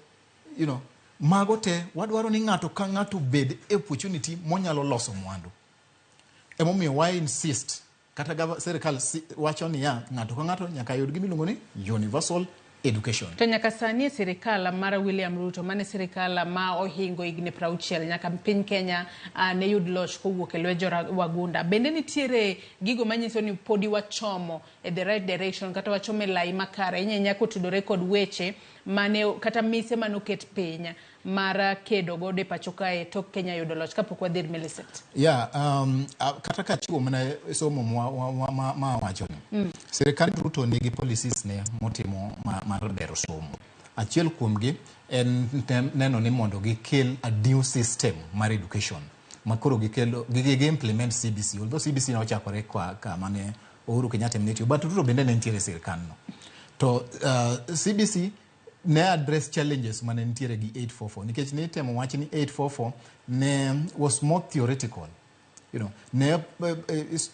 mago te wadwaro ni ng'ato ka ng'ato bed e opportunity monyalo loso mwandu. Emomiyo wa insist kata sirikal wacho niya ng'ato ka ng'ato nyaka yud gima iluongo ni universal education. To nyaka sani e sirikal mar William Ruto, mane sirikal ma ohingo higni 60 nyaka piny Kenya ne yud loch kowuok e lwet jowagunda. Bende nitiere gigo manyiso ni podi wachomo e the right direction kata wachomo e lai makare ahinya ahinya kotudore kod weche mane kata mise mane oket piny mar kedo godo e pacho kae tok Kenya yudo loch kapok wadhi ir Millicent. Yeah, kata ka chiwo mana somo ma wacho ni. Sirikand Ruto nigi policies ne motimo mar bero somo. Achiel kuomgi en neno ni mondo gikel a new system mar education ma koro gikelo gi implement CBC, although CBC ne ochakore kama ne Uhuru Kenyatta ne tiyo, but Ruto bende ne nitiere e sirikal no. To CBC ne address challenges mane nitiere gi 844 nikech ne itemo wach ni 844 ne was more theoretical. Ne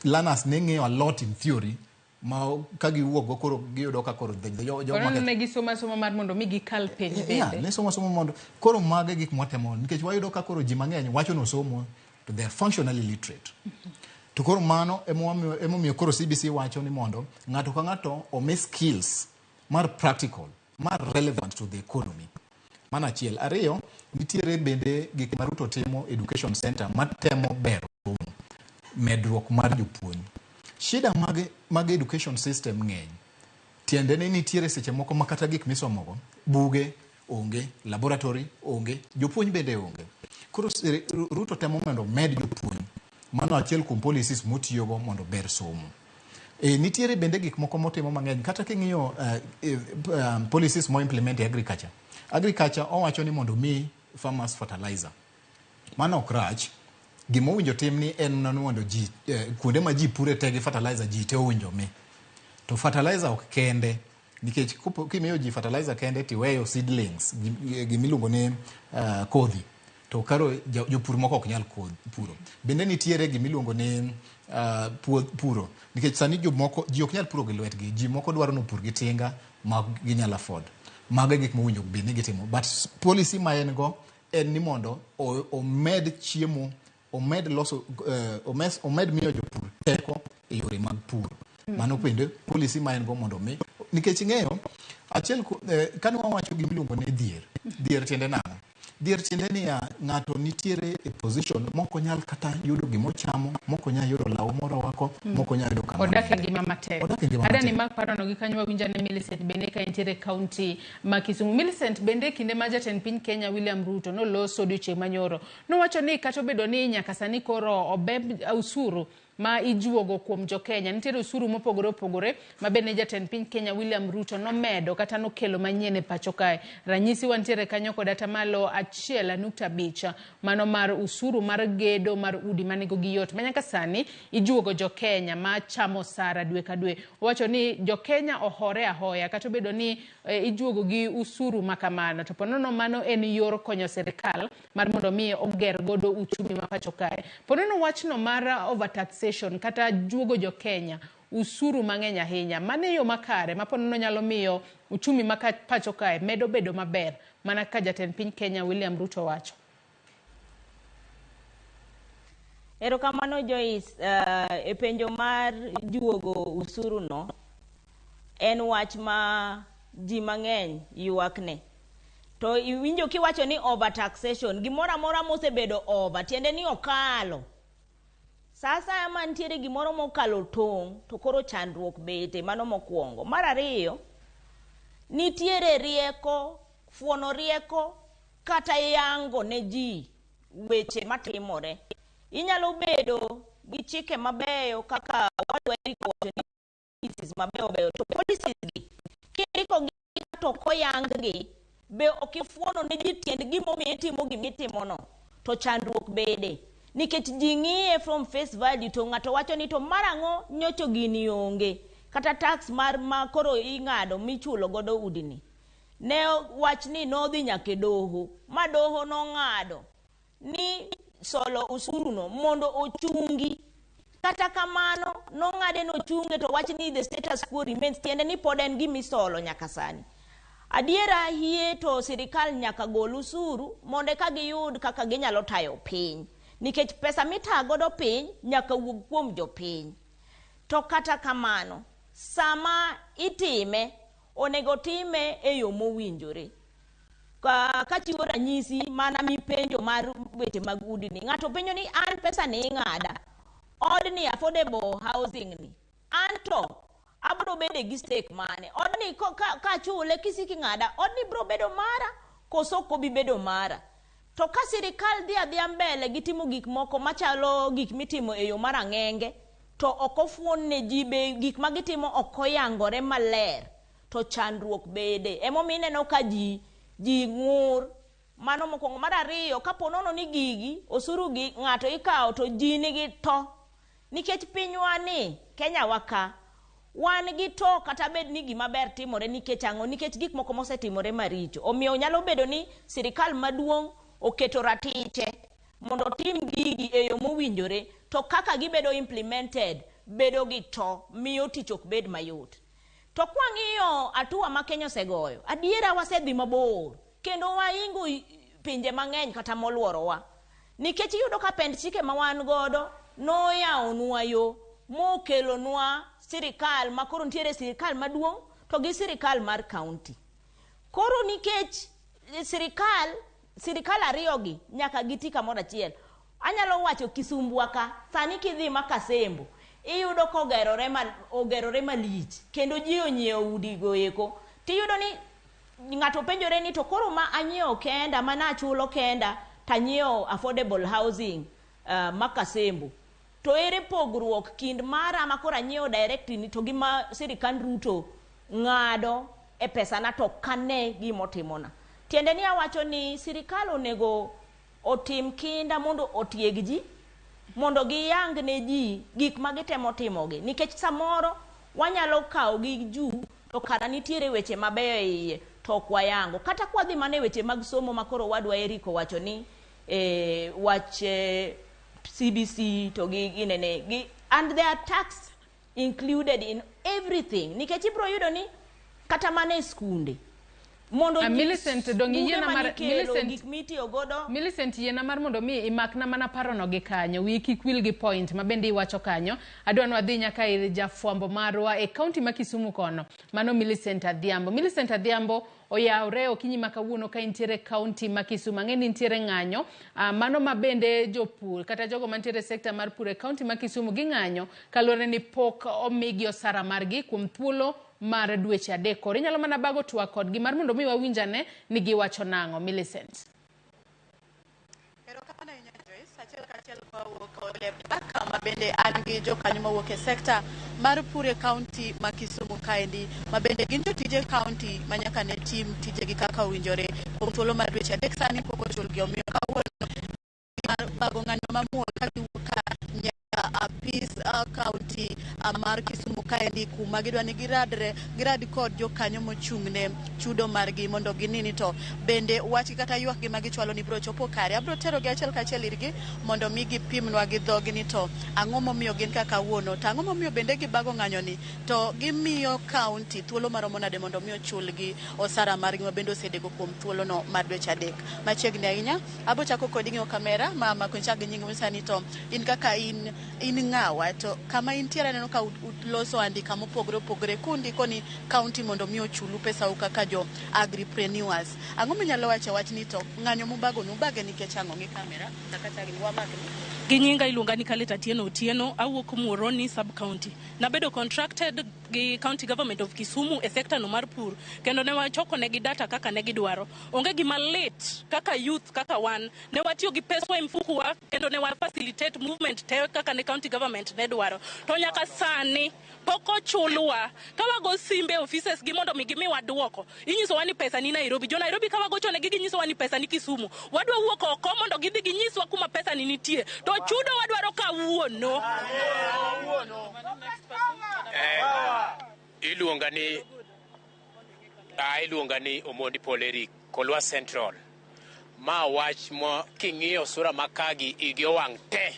learners ne ng'eyo a lot in theory Ma ka giwuok go koro giyudo ka koro jo Koro ne gisomo asoma mar mondo mi gikal penj Yeah, bende. ne somo somo mondo koro mago e gik mwatemo, nikech wayudo ka koro ji mang'eny wacho nosomo to they are functionally literate. To koro mano emomiyo koro CBC wacho ni mondo ng'ato ka ng'ato omi skills mar practical, mar relevant to the economy. Mano achiel. Ariyo, nitiere bende gik ma Ruto timo education center matemo bero somo, medruok mar jopuonj. Shida mag education system ng'eny. Tiende ni nitiere seche moko ma kata gik misomogo, buge onge, laboratory onge, jopuonj bende onge. Koro Ruto temo mondo omed jopuonj. Mano achiel kuom policies motiyogo mondo ber somo. Nitiere bende gik moko motimo mang'eny. Kata king'iyo policies mo implement e agriculture. Agriculture owacho ni mondo mi farmers fertilizer. Mano ok rach. Gima owinjo tim ni en mana mondo ji kuonde ma ji pure te gi fertilizer ji te owinjo mi. To fertilizer ok kende, nikech kimiyo ji fertilizer kende tiweyo seedlings, gimiluongo ni kodhi, to karo jopur moko ok nyal puro. Bende nitiere gimiluongo ni puro, nikech sani jomoko ji ok nyal puro gi lwetgi, ji moko dwaro ni opur gi tinga ma ginyalo afford. Mago e gik mowinjo bed ni gitimo. But policy ma en go en ni mondo omed chiemo, omed loso, omed miyo jopur teko e yore mag pur. Mano bende policy ma en go mondo mi, nikech ing'eyo achiel kane wawacho gimiluongo ni dhier. Dhier tiende nang'o? Dhier tiende niya, ng'ato nitiere e position mok onyal kata yudo gimochamo, mok onyal yudo law morwako, mok onyal yudo kama Odak e ngima matek. Odak e ngima Ada ni matek. mak parono gi kanyo wawinjo ane Millicent bende ka entiere e kaunti ma Kisumu. Millicent bende kinde ma jatend piny Kenya William Ruto noloso odiochieng' manyoro, nowacho ni kata obedo ni nyaka sani koro obeb osuru ma ijuogo kuom jo Kenya, nitiere osuru mopogore opogore ma bende jatend piny Kenya William Ruto nomedo kata nokelo manyien e pacho kae. Ranyisi wantiere kanyo kod atamalo 1.5 mano mar usuru mar gedo mar udi ma nengogi yot ma nyaka sani ijuogo jo Kenya ma chamo osara dwe ka dwe. Owacho ni jo Kenya ohore ahoya kata obedo ni ijuogo gi usuru ma kamano, to ponono mano en yor konyo sirikal mar mondo mi oger godo uchumi ma pacho kae. Ponono wachno mar overtaxation kata juogo jo Kenya usuru mang'eny ahinya, mano e yo makare ma ponono nyalo miyo uchumi ma pacho kae medo bedo maber mana kaka jatend piny Kenya William Ruto wacho. Erokamano Joyce, e penjo mar juogo usuru no en wach ma ji mang'eny ywakne. To iwinjo kiwacho ni overtaxation, gimoro amora mosebedo over, tiende ni okalo. Sa asaya ma nitiere gimoro mokalo tong', to koro chandruok bete, mano mokwongo. Mar ariyo, nitiere rieko, fuono rieko kata yango ne ji weche matimore. Inyalo bedo gi chike mabeyo kaka owadwa Eric owacho ni policies mabeyo beyo, to policies gi kindiko gi to ok oyang gi, be ok ifuono ne ji tiend gimomiyo itimo gimitimono, to chandruok bede. Nikech ji ng'iye from face value to ng'ato wacho ni to mar ang'o nyocho gini onge, kata tax mar ma koro ing'ado michulo godo udini. Ne wach ni nodhi nyaka e doho, ma doho nong'ado ni solo usuru no mondo ochungi. Kata kamano, nong'ade nochunge to wach ni the status quo remains, tiende ni pod en gimisolo nyaka sani. Adiera hie to sirikal nyaka gol usuru mondo eka giyud kaka ginyalo tayo piny. Nikech pesa mitayo godo piny nyaka wuog kuom jopiny. To kata kamano, sama itime, onego time e yo mowinjore. Kachiwo ranyisi mana mipenjo mar weche mag udi ni, ng'ato penjo ni an pesa ni ing'ada, odni affordable housing ni, an to abro bede gi stake mane? Odni kachule kisiki ng'ada, odni bro bedo mara koso ok obi bedo mara? To ka sirikal dhi adhiya mbele gi timo gik moko machalo gik mitimo e yo mar ang'enge, to ok ofuon ne ji be gik ma gitimo ok oyangore maler, to chandruok bede. Emomiyo ineno ka ji ng'ur. Mano mokwongo. Mar ariyo, kapo nono ni gigi, osuru gi ng'ato ikawo to ji nigi to. Nikech pinywa ni, Kenya wa ka, wan gi to kata bed ni gima ber timore nikech ang'o? Nikech gik moko mosetimore maricho. Omiyo nyalo bedo ni sirikal maduong' oketo ratiche mondo otim gigi e yo mowinjore, to kaka gibedo implemented bedo gi to miyo tich ok bed mayot. To kwang'iyo hatua ma Kenya osegoyo, adiera wasedhi mabor kendo waingo pinje mang'eny kata moluorowa. Nikech iyudo ka pend chike ma wan godo noyawonwa yo mokelonwa sirikal ma koro nitiere sirikal maduong' to gi sirikal mar kaunti. Koro nikech sirikal ariyogi nyaka giti kamoro achiel. Anyalo wacho Kisumbwa ka, sani kidhi Makasembo, iyudo ka ogerore malich kendo ji onyiewo udi go eko. Tiyudo ni ng'ato penjore ni to koro ma anyiewo kenda, mana achulo kenda, tanyiewo affordable housing Makasembo. To ere pogruok kind mara ma koro anyiewo direct ni to gi ma sirikand Ruto ng'ado e pesana to kane gimotimona. Tiende ni awacho ni sirikal onego otim kinda mondo otieg ji, mondo giyang ne ji gik ma gitemo timogi. Nikech samoro wanyalo kawo gi juu to kara nitiere weche mabeyo e iye to ok wayango. Kata kwadhi mana e weche mag somo ma koro wadwa Eric owacho ni wach CBC to gi ginene gi, and there are tax included in everything. Nikech ibro yudo ni kata mana e skunde mondo Millicent, dong' iyiena mar Millicent, gik mitiyo godo. Millicent, yiena mar mondo mi imakna mana parono gi kanyo. Wiyi kik wil gi point ma bende iwacho kanyo. Adwa ni wadhi nyaka ir jafwambo marwa e kaunti ma Kisumu kono. Mano Millicent Adhiambo. Millicent Adhiambo oyawre okinyi ma kawuono ka intiere kaunti ma Kisumu. Ang'e ni nitiere ng'anyo. Mano ma bende jopur kata jogo mantiere e sekta mar pur e kaunti ma Kisumu ging'anyo kaluwore ni pok omigi osara margi kuom thuolo mar dweche adek. Koro inyalo mana bago twak kodgi mar mondo mi wawinj ane ni giwacho nang'o. Millicent. Erokamano ahinya Joyce, achiel kachiel kawuok Oleba kama bende an gi jokanyo mawuok e sekta mar pur e kaunti ma Kisumu kaendi, ma bende gin jotije kaunti ma nyaka ne tim tijegi kaka owinjore kuom thuolo mar dweche adek sani pok ochulgi, omiyo kawuono mar bago ng'anyo mamuol ka giwuok ka nyaka apis kaunti mar Kisumu kaendi, kuma gidwa ni girad kod jokanyo mochung' ne chudo margi mondo gini ni to bende wachgi kata ywakgi ma gichwalo ni biro chopo kare. Abiro terogi achiel kachiel irgi mondo mi gipimnwa gi dhogi ni to ang'o momiyo gin kaka kawuono, to ang'o momiyo bende gibago ng'anyo ni, to gimiyo kaunti thuolo maromo nade mondo mi ochulgi osara margi ma bende osedeko kuom thuolono mar dweche adek. Machiegni ahinya, abo chako kodi ng'iyo kamera ma mako chak gi nying sani, to in kaka in ng'awa, to kama intiere aneno ka uloso andika mopogore opogore kundiko ni kaunti mondo mi ochulu pesau kaka jo agripreneurs. Ang'o minyalo wacho e wachni, to ng'anyo mubago no ubage nikech ang'o? Ng'i kamera kaka chagni wamakni. Gi nyinga iluonga ni Kaleta Atieno Otieno, awuok Muhoroni sub county. Nabedo contracted gi county government of Kisumu e sector no mar pur, kendo ne wachoko negi data kaka ne gidwaro. Onge gima lit kaka youth kaka wan. Ne watiyo gi peswa e mfuku wa, kendo ne wa facilitate movement te kaka ne county government ne dwaro. To nyaka sani pok ochulwa. Ka wago simbe offices gi mondo mi gimiwa duoko, inyisowa ni pesa ni Nairobi. Jo Nairobi ka wagocho negi ginyisowa ni pesa ni Kisumu. Wadwa wuok oko mondo gidhi ginyiswa kuma pesa ni nitie. To chudo wadwaro kawuono. Iluonga ni Omondi Paul Eric, Kolwa Central. Ma wach ma king'iyo sura ma kagi igi owang' te.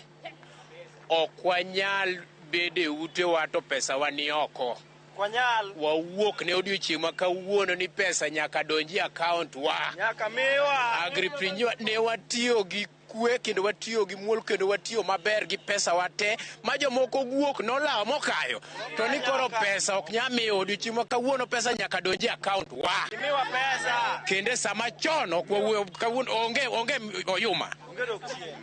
Ok wanyal bedo e utewa to pesa wa ni oko. Kwanyal. Wawuok ne odiochieng' ma kawuono ni pesa nyaka donji e account wa. Nyaka miwa. Agripreneur ne watiyo gi kwe kendo watiyo gi muol kendo watiyo maber gi pesa wa te ma jomoko guok nolawo mokayo to ni koro pesa ok nyal miyo. Odiochieng' ma kawuono pesa nyaka donji e account wa. Imiwa pesa. Kendo sama chon ok wawuoyo kawuono onge oyuma. Onge dok chien.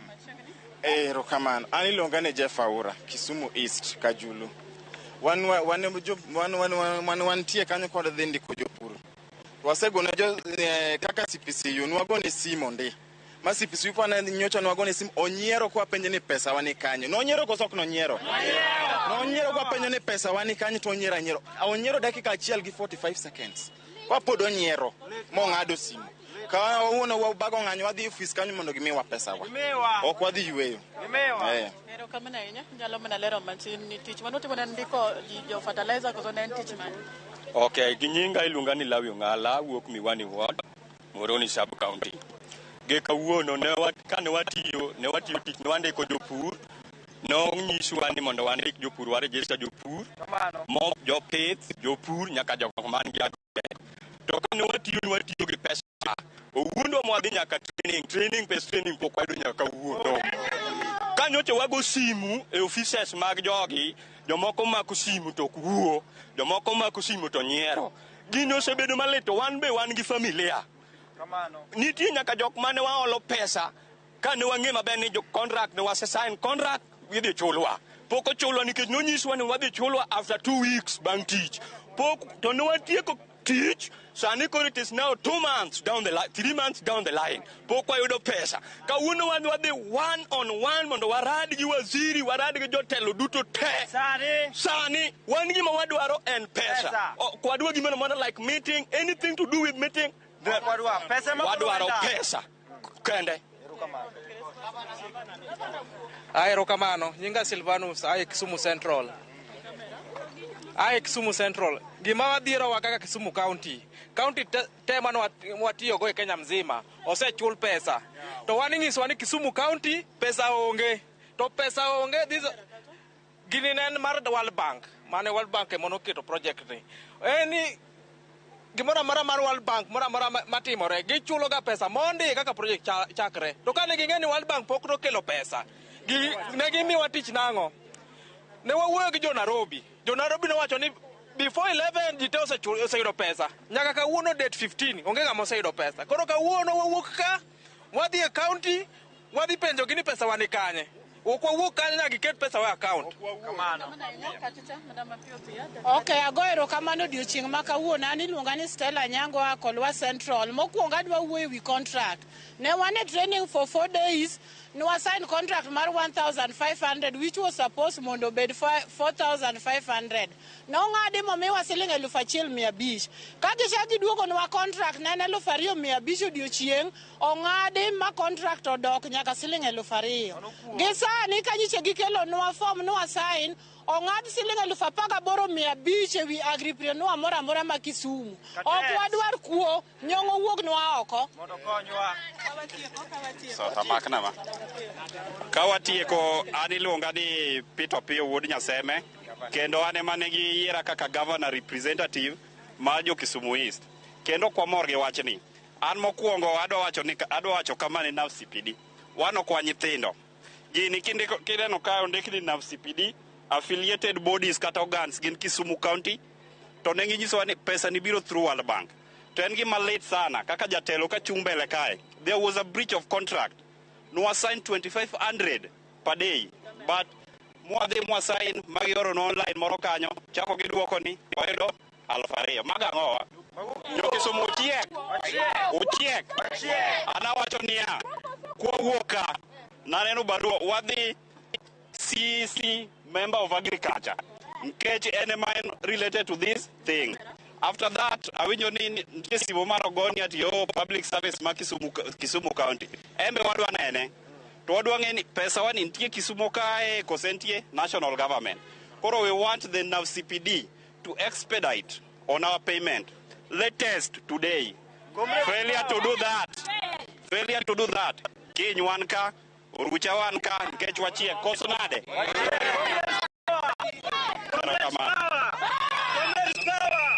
Erokamano. An iluonga ni Jeff Aura, Kisumu East, Kajulu. Wan wan wantie kanyo kod dhi ndiko jopur. Wasegone jo kaka CPCU nwagone simu ndi. Ma CPCU kwa nyocha nwagone simu onyiero kwa penjo ni pesa wa ni kanye. Nonyiero koso ok nonyiero? Nonyiero kwa penjo ni pesa wa ni kanye to onyiero anyiero. Onyiero dakika achiel gi 45 seconds. Kwa pod onyiero mong'ado simu. Kawuono wabago ng'anyo wadhi e ofis kanyo mondo gimiwa pesa wa. Imiwa. Ok wadhi yweyo. Imiwa. Erokamano ahinya. Inyalo mana lero matin ni tich manutimo ne en ndiko ji jo fertilizer koso ne en tich mane? Ok, gi nyinga iluonga ni Lawi Ong'ala, awuok Miwani Ward, Muhoroni Sub County. Gi kawuono ne wa, kane watiyo, ne watiyo tich, ne wandiko jopur. Nonyiswa ni mondo wandik jopur, waregister jopur, mo jopith, jopur nyaka jogo man gi agrovet. To kane watiyo ne watiyo gi pesa. Owuondwa mwadhi nyaka training, training pes training pok wayudo nyaka kawuono. Ka nyocha wago simu e offices mag jogi, jomoko mako simu to ok wuo, jomoko mako simu to nyiero. Gini osebedo malit to wan be wan gi familia. Nitie nyaka jok mane waolo pesa kane wang'e maber ni jo contract ne wase sign contract idhi chulwa. Pok ochulwa nikech nonyiswa ni wadhi chulwa after 2 weeks bang' tich. Pok to ne watieko tich sani koro it is now 2 months down the line, 3 months down the line. Pok wayudo pesa. Kawuono wan wadhi one on one mondo warad gi waziri, warad gi jotelo duto te. Sani. Sani wan gima wadwaro en pesa. Pesa. Ok wadwa gimoro amora like meeting, anything to do with meeting. Wadwa pesa ema Wadwaro koro pesa kende. Erokamano. Nyinga Silvanus, ae Kisumu Central. Ae Kisumu Central. Gima wadhierowa kaka Kisumu County. County te, te mane watiyogo e Kenya mzima osechul pesa. To wan ing'isowa ni Kisumu County pesa onge. To pesa onge this gini ne en mar World Bank. Mane World Bank ema noketo project ni. En ni gimoro amora mar World Bank moro amora matimore gichulo ga pesa mondi kaka project chakre. To kane ging'e ni World Bank pok nokelo pesa, ne gimiwa tich nang'o? Ne wawuoyo gi jo Nairobi. Jo Nairobi nowacho ni before 11 ji te oseyudo pesa. Nyaka kawuono date 15 onge ng'ama oseyudo pesa. Koro kawuono wawuok ka wadhi e county wadhi penjogi ni pesa wa ni kanye. Ok wawuok kanyo nyaka giket pesa wa e account. Ok, ago erokamano odiochieng' ma kawuono. An iluonga ni Stella Nyango a Kolwa Central. Mokwongo adwa wuoyo ewi contract. Ne wan e training for 4 days, ne sign contract mar 1500 which was supposed mondo obed 4500. Nong'adi momiwa siling 1500. Ka gichak giduogonwa contract ne en 2500 odiochieng', ong'adi ma contract odok nyaka siling 2000. Gi sani ka nyiche gikelonwa form nwa sign, ong'ad siling 18,500 ewi agripreneur moro amora ma Kisumu. Ok wadwar kuo, nyong'o wuognwa oko. Mondo konywa. Sota maknama. Ka watieko, an iluonga ni Peter Opiyo wuod Nyaseme, kendo an ema ne giyiera kaka governor representative mar jo Kisumu East. Kendo ok wamor gi wachni. An mokwongo adwa wacho ni adwa wacho kama ne NAVCPD. Wan ok wan nyithindo. Gini kindiko kineno ka ondik ni NAVCPD affiliated bodies kata organs gin Kisumu County to ne ginyisowa ni pesa ni biro through World Bank. To en gima lit sana kaka jatelo ka chung' mbele kae. There was a breach of contract. Nwa sign 2500 per day but mwadhi mwa sign magioro no online moro kanyo chako giduoko ni wayudo 2000. Mago ang'owa? Jo Kisumu ochiek. Ochiek. An awacho niya, kwawuok ka, naneno barua wadhi CEC member of agriculture nikech en ema en related to this thing. After that, awinjo ni nitie simu mar ogoni ati oh, public service ma Kisumu, Kisumu County. En be wadwa nene. To wadwa ng'e ni pesa wa ni nitie Kisumu kae kose nitie national government. Koro we want the NAVCPD to expedite on our payment. Latest today. Failure to do that. Failure to do that. Kiny wan ka, orucha wan ka, nikech wachiek. Koso nade? Erokamano. Comrades power!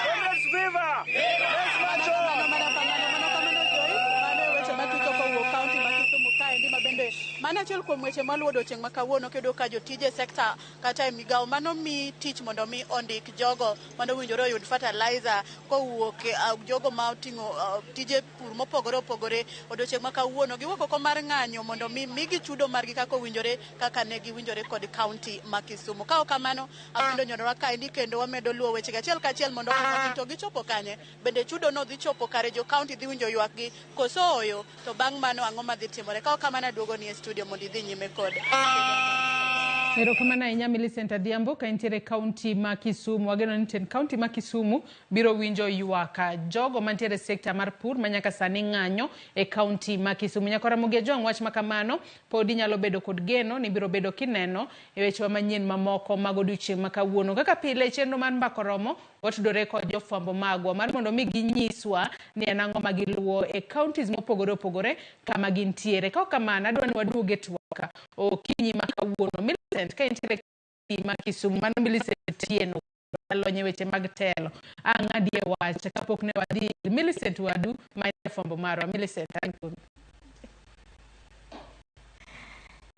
Comrades viva! Let's march on! Mano Joyce, mano e weche matutho kowuok kaunti ma Kisumu kaendi ma bende mano achiel kuom weche maluwo odiochieng' ma kawuono kendo ka jotije sekta kata e migawo mano mi tich mondo mi ondik jogo mano owinjore oyud fertilizer kowuok e, jogo ma oting'o tije pur mopogore opogore odiochieng' ma kawuono giwuok oko mar ng'anyo mondo mi migi chudo margi kaka owinjore kaka ne giwinjore kod kaunti ma Kisumu. Ka ok kamano apindo nyonowa kaendi kendo wamedo luwo wechegi achiel kachiel mondo wang'e to gichopo kanye bende chudo no dhi chopo kare jo kaunti dhi winjo ywakgi koso ooyo to bang' mano ang'o madhi timore ka ok kamano aduogo ni e studio mondo idhi nyime kod Erokamano ahinya Millicent Adhiambo ka intiere e kaunti ma Kisumu. Wageno ni tend kaunti ma Kisumu biro winjo ywak jogo mantiere e sekta mar pur ma nyaka sani ng'anyo e kaunti ma Kisumu. Nyakora Ramogi Ajwang' wach ma kamano pod inyalo bedo kod geno ni biro bedo kineno e wechewa manyien mamoko mag odiochieng' ma kawuono. Kaka pile e chenro mar Mbaka Oromo watudore kod jofwambo magwa mar mondo mi ginyiswa ni en ang'o ma giluwo e counties mopogore opogore kama gintiere. Ka ok kamano adwa ni waduog e twak ka okinyi ma kawuono. Millicent, ka intiere ma Kisumu, mano Millicent Otieno lony e weche mag telo. Ang' adie wach kapok ne wadhi Millicent wadu ma jafwambo marwa. Millicent, an kuomi.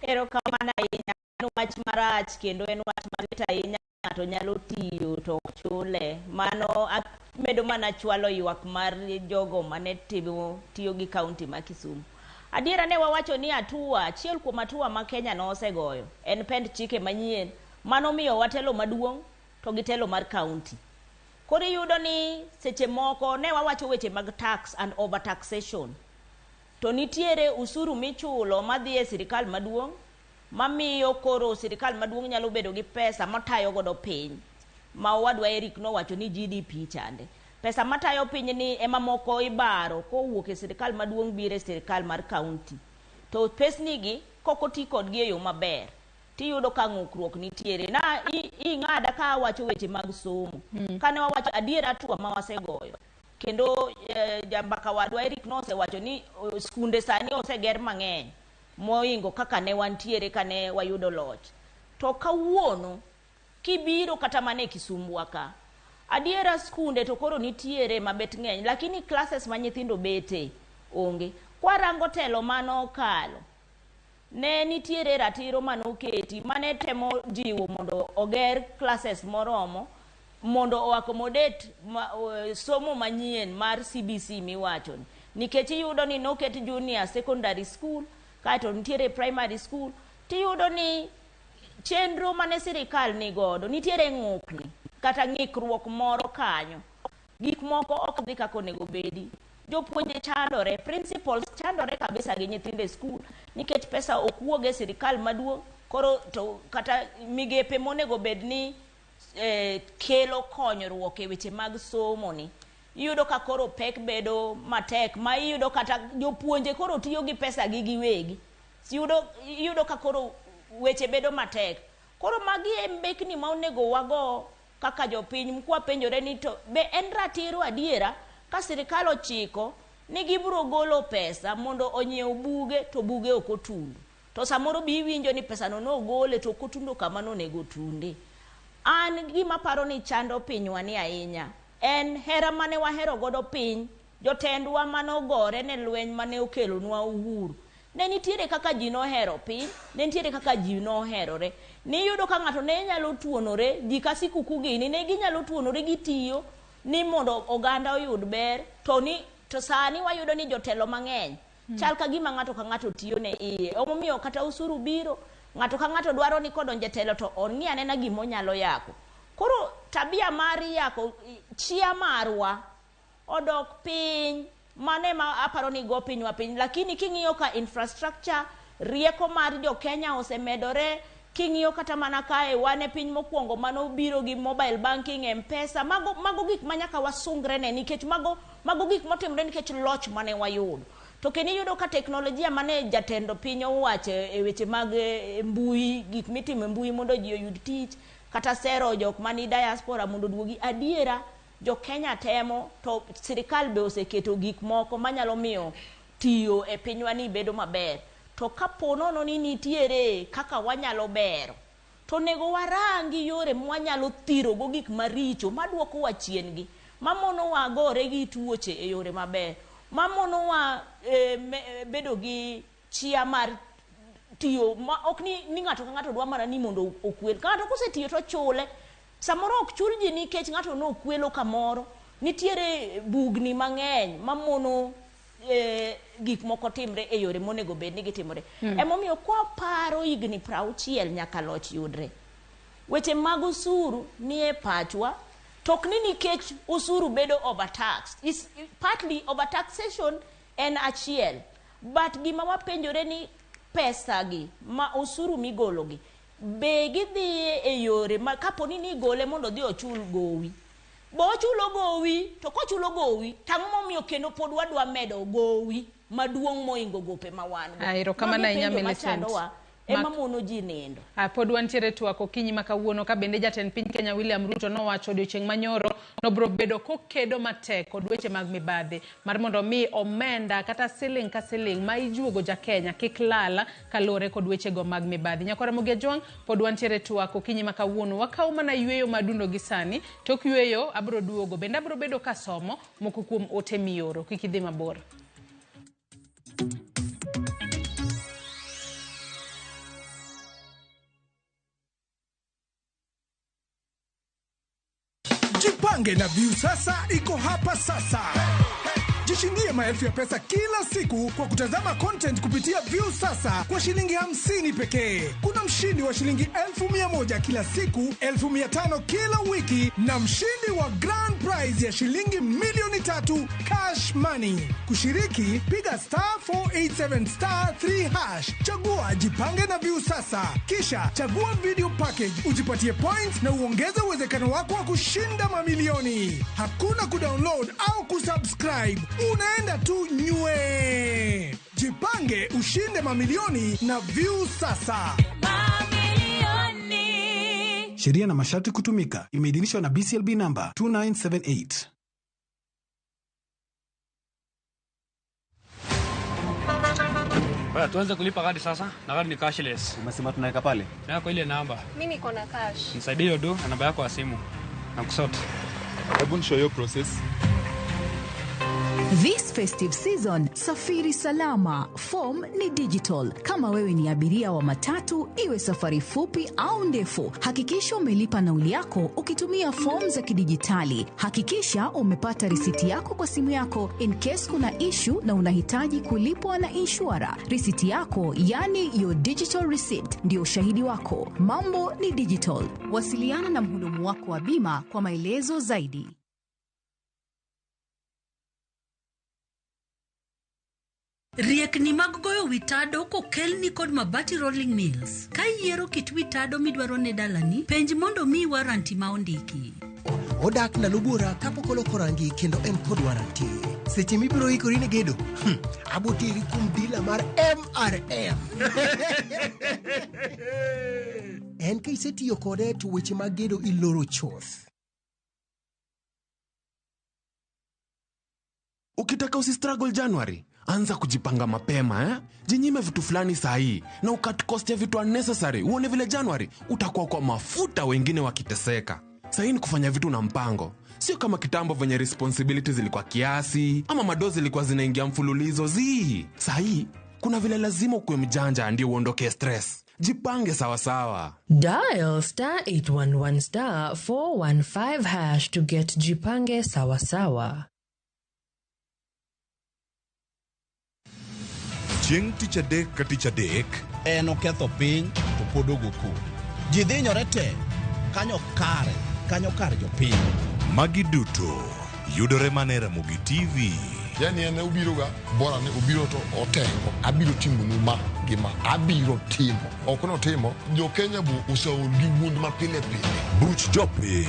Erokamano ahinya. En wach marach kendo en wach malit ahinya ng'ato nyalo tiyo to ok chule. Mano medo mana chwalo ywak mar jogo mane timo tiyo gi kaunti ma Kisumu. Adiera ne wawacho ni hatua, achiel kuom hatua ma Kenya nosegoyo en pend chike manyien manomiyowa telo maduong' to gi telo mar kaunti. Koro iyudo ni seche moko ne wawacho weche mag tax and over taxation. To nitiere usuru michulo madhi e sirikal maduong' mamiyo koro sirikal maduong' nyalo bedo gi pesa matayo godo piny ma owadwa Eric nowacho ni GDP chande. Pesa matayo piny ni ema moko ibaro kowuok e sirikal maduong' biro e sirikal mar kaunti. To pesni gi kok oti kodgi e yo maber tiyudo ka ng'ukruok nitiere. Na ing'ada ka awacho weche mag somo. Kane wawacho adier hatua ma wasegoyo. Kendo jambaka wadwa Eric nosewacho ni skunde sani oseger mang'eny moingo kaka ne wantiere kane wayudo loch. To kawuono kibiro kata mana e Kisumbwa ka, adiera skunde to koro nitiere mabet ng'eny, lakini classes ma nyithindo bete onge. Kwarango telo manokalo, ne nitiere ratiro manoketi mane temo jiwo mondo oger classes moromo mondo o accommodate somo manyien mar CBC miwacho ni. Nikech iyudo ni noket junior secondary school, kaeto nitiere primary school, tiyudo ni chenro mane sirikal nigodo nitiere ng'ukni kata ng'ikruok moro kanyo. Gik moko ok dhi kaka onego bedi. Jopuonje chandore, principals chandore kabisa gi nyithindo e skul nikech pesa ok wuog e sirikal maduong' koro to kata migepe monego bed ni kelo konyruok e weche mag somo ni. Iyudo ka koro pek bedo matek ma iyudo kata jopuonje koro tiyo gi pesa gi giwegi. Iyudo ka koro weche bedo matek. Koro magi e mbekni ma onego wago kaka jopiny kwapenjore ni to be en ratiro adiera ka sirikal ochiko ni gibiro golo pesa mondo onyiew buge to buge ok otundo. To samoro be iwinjo ni pesano nogole to ok otundo kama nonego otunde. An gima paro ni chando pinywa ni ahinya en hera mane wahero godo piny, jotendwa manogore ne lweny mane okelonwa uhuru. Ne nitiere kaka ji nohero piny, ne nitiere kaka ji noherore. Niyudo ka ng'ato ne nyalo tuonore, ji ka sikuku gini, ne ginyalo tuonore gitiyo ni mondo oganda oyud ber, to sani wayudo ni jotelo mang'eny chal ka gima ng'ato ka ng'ato tiyo ne iye. Omomiyo kata usuru biro, ng'ato ka ng'ato dwaro ni kodonjo e telo to ong'i anena gima onyalo yako. Koro tabia mar yako chia marwa odok piny, mano ema aparo ni go pinywa piny. Lakini king'iyo ka infrastructure, rieko mar jo Kenya osemedore, king'iyo kata mana kae wan e piny mokwongo manobiro gi mobile banking, M-Pesa, mago gik ma nyaka wasungre ne nikech mago gik motimre nikech loch mane wayudo. To kendo iyudo ka teknolojia mane jatend piny owacho e weche mag mbui, gik mitimo e mbui mondo ji oyud tich, kata sero jok mani diaspora mondo oduogi, adiera jo Kenya temo to sirikal be oseketo gik moko manyalo miyo tiyo e pinywa ni bedo maber. To kapo nono ni nitiere kaka wanyalo bero, to onego warangi yore mwanyalo thirogo gik maricho maduokowa chien gi, mamonowa gore gi tuoche e yore maber, mamonowa bedo gi chia mar tiyo ma ok ni ng'ato ka ng'ato dwa mana ni mondo okwel. Ka ng'ato kosetiyo to chule. Samoro ok chul ji nikech ng'ato nokwelo kamoro. Nitiere bugni mang'eny mamono gik moko timre e yore monego bed ni gitimore. Emomiyo kwaparo higni 60 nyaka loch yudre. Weche mag osuru nie pachwa, to ok ni nikech osuru bedo overtaxed. It's partly overtaxation en achiel. But gima wapenjore ni pesa gi ma osuru migolo gi be gidhi e yore ma kapo ni nigole mondo odhi ochul gowi. Bo ochulo gowi, to kochulo gowi, tang'o momiyo kendo pod wadwa medo gowi maduong' moingo gope ma wan go. Erokamano Mago ahinya penjo Millicent. machandowa Ema mono ji nindo. Pod wantiere twak okinyi ma kawuono ka bende jatend piny Kenya William Ruto nowacho odiochieng' manyoro nobiro bedo kokedo matek kod weche mag mibadhi mar mondo mi omenda kata siling ka siling ma ijuogo ja Kenya kik lal kaluwore kod wechego mag mibadhi. Nyakwara Ramogi Ajwang', pod wantiere twak okinyi ma kawuono. Wakawo mana yueyo madundo gi sani. Tok yueyo abiro duogo bende abiro bedo kasomo moko kuom ote mioro. Kik idhi mabor. Jipange na Viusasa iko hapa sasa. Jishindie maelfu ya pesa kila siku kwa kutazama content kupitia Viusasa kwa shilingi 50 pekee. Kuna mshindi wa shilingi 1,100 kila siku, 5,000 kila wiki na mshindi wa grand prize ya shilingi 3,000,000 cash money. Kushiriki, piga star 487 star 3 hash. Chagua Jipange na Viusasa. Kisha chagua video package, ujipatie points na uongeze uwezekano wako wa kushinda mamilioni. Hakuna kudownload au kusubscribe. Unaenda tu nywe. Jipange ushinde mamilioni na Viusasa. Sheria na masharti kutumika. Imeidhinishwa na BCLB number 2978. Baya, tuanze kulipa kadi sasa na kadi ni cashless. Umesema tunaweka pale? Yako ile namba. Mimi niko na cash. Nisaidie hiyo do na namba yako ya simu. Na kusort. Hebu nishow hiyo process. This festive season, safiri salama. Form ni digital. Kama wewe ni abiria wa matatu, iwe safari fupi au ndefu, hakikisha umelipa nauli yako ukitumia form za kidijitali. Hakikisha umepata risiti yako kwa simu yako in case kuna issue na unahitaji kulipwa na inshura. Risiti yako, yani your digital receipt, ndio ushahidi wako. Mambo ni digital. Wasiliana na mhudumu wako wa bima kwa maelezo zaidi. Riekni mag goyo witado kokelni kod Mabati Rolling Mills. Ka iyiero kit witado midwaro ne dalani, penj mondo miyi waranti ma ondiki. Odak ndalo buora kapok oloko rangi kendo en kod waranti. Seche mibiro ikori ne gedo, aboteri kuom dila mar MRM. En ka isetiyo kode to weche mag gedo iloro chuth. Ukitaka usistruggle January, anza kujipanga mapema eh? Jinyime vitu fulani sahi na ukat cost ya vitu unnecessary. Uone vile January utakuwa kwa mafuta wengine wakiteseka. Sahi ni kufanya vitu na mpango, sio kama kitambo venye responsibilities zilikuwa kiasi ama madozi zilikuwa zinaingia mfululizo zi. Sahi kuna vile lazima ukuwe mjanja ndio uondoke stress. Jipange sawa sawa. Dial star 811 star 415 hash to get Jipange sawa sawa. Chieng' tich adek ka tich adek en oketho piny to pod ogo koko. Ji dhinyore te kanyo kare, kanyo kar jopiny. Magi duto yudore mana e Ramogi TV. Yani en obiroga bora ni obiro to otengo. Abiro timonu ma gi ma. Abiro timo. Ok notimo, jo Kenya bu oseol gi wuond ma pile pile. Buch jopiny.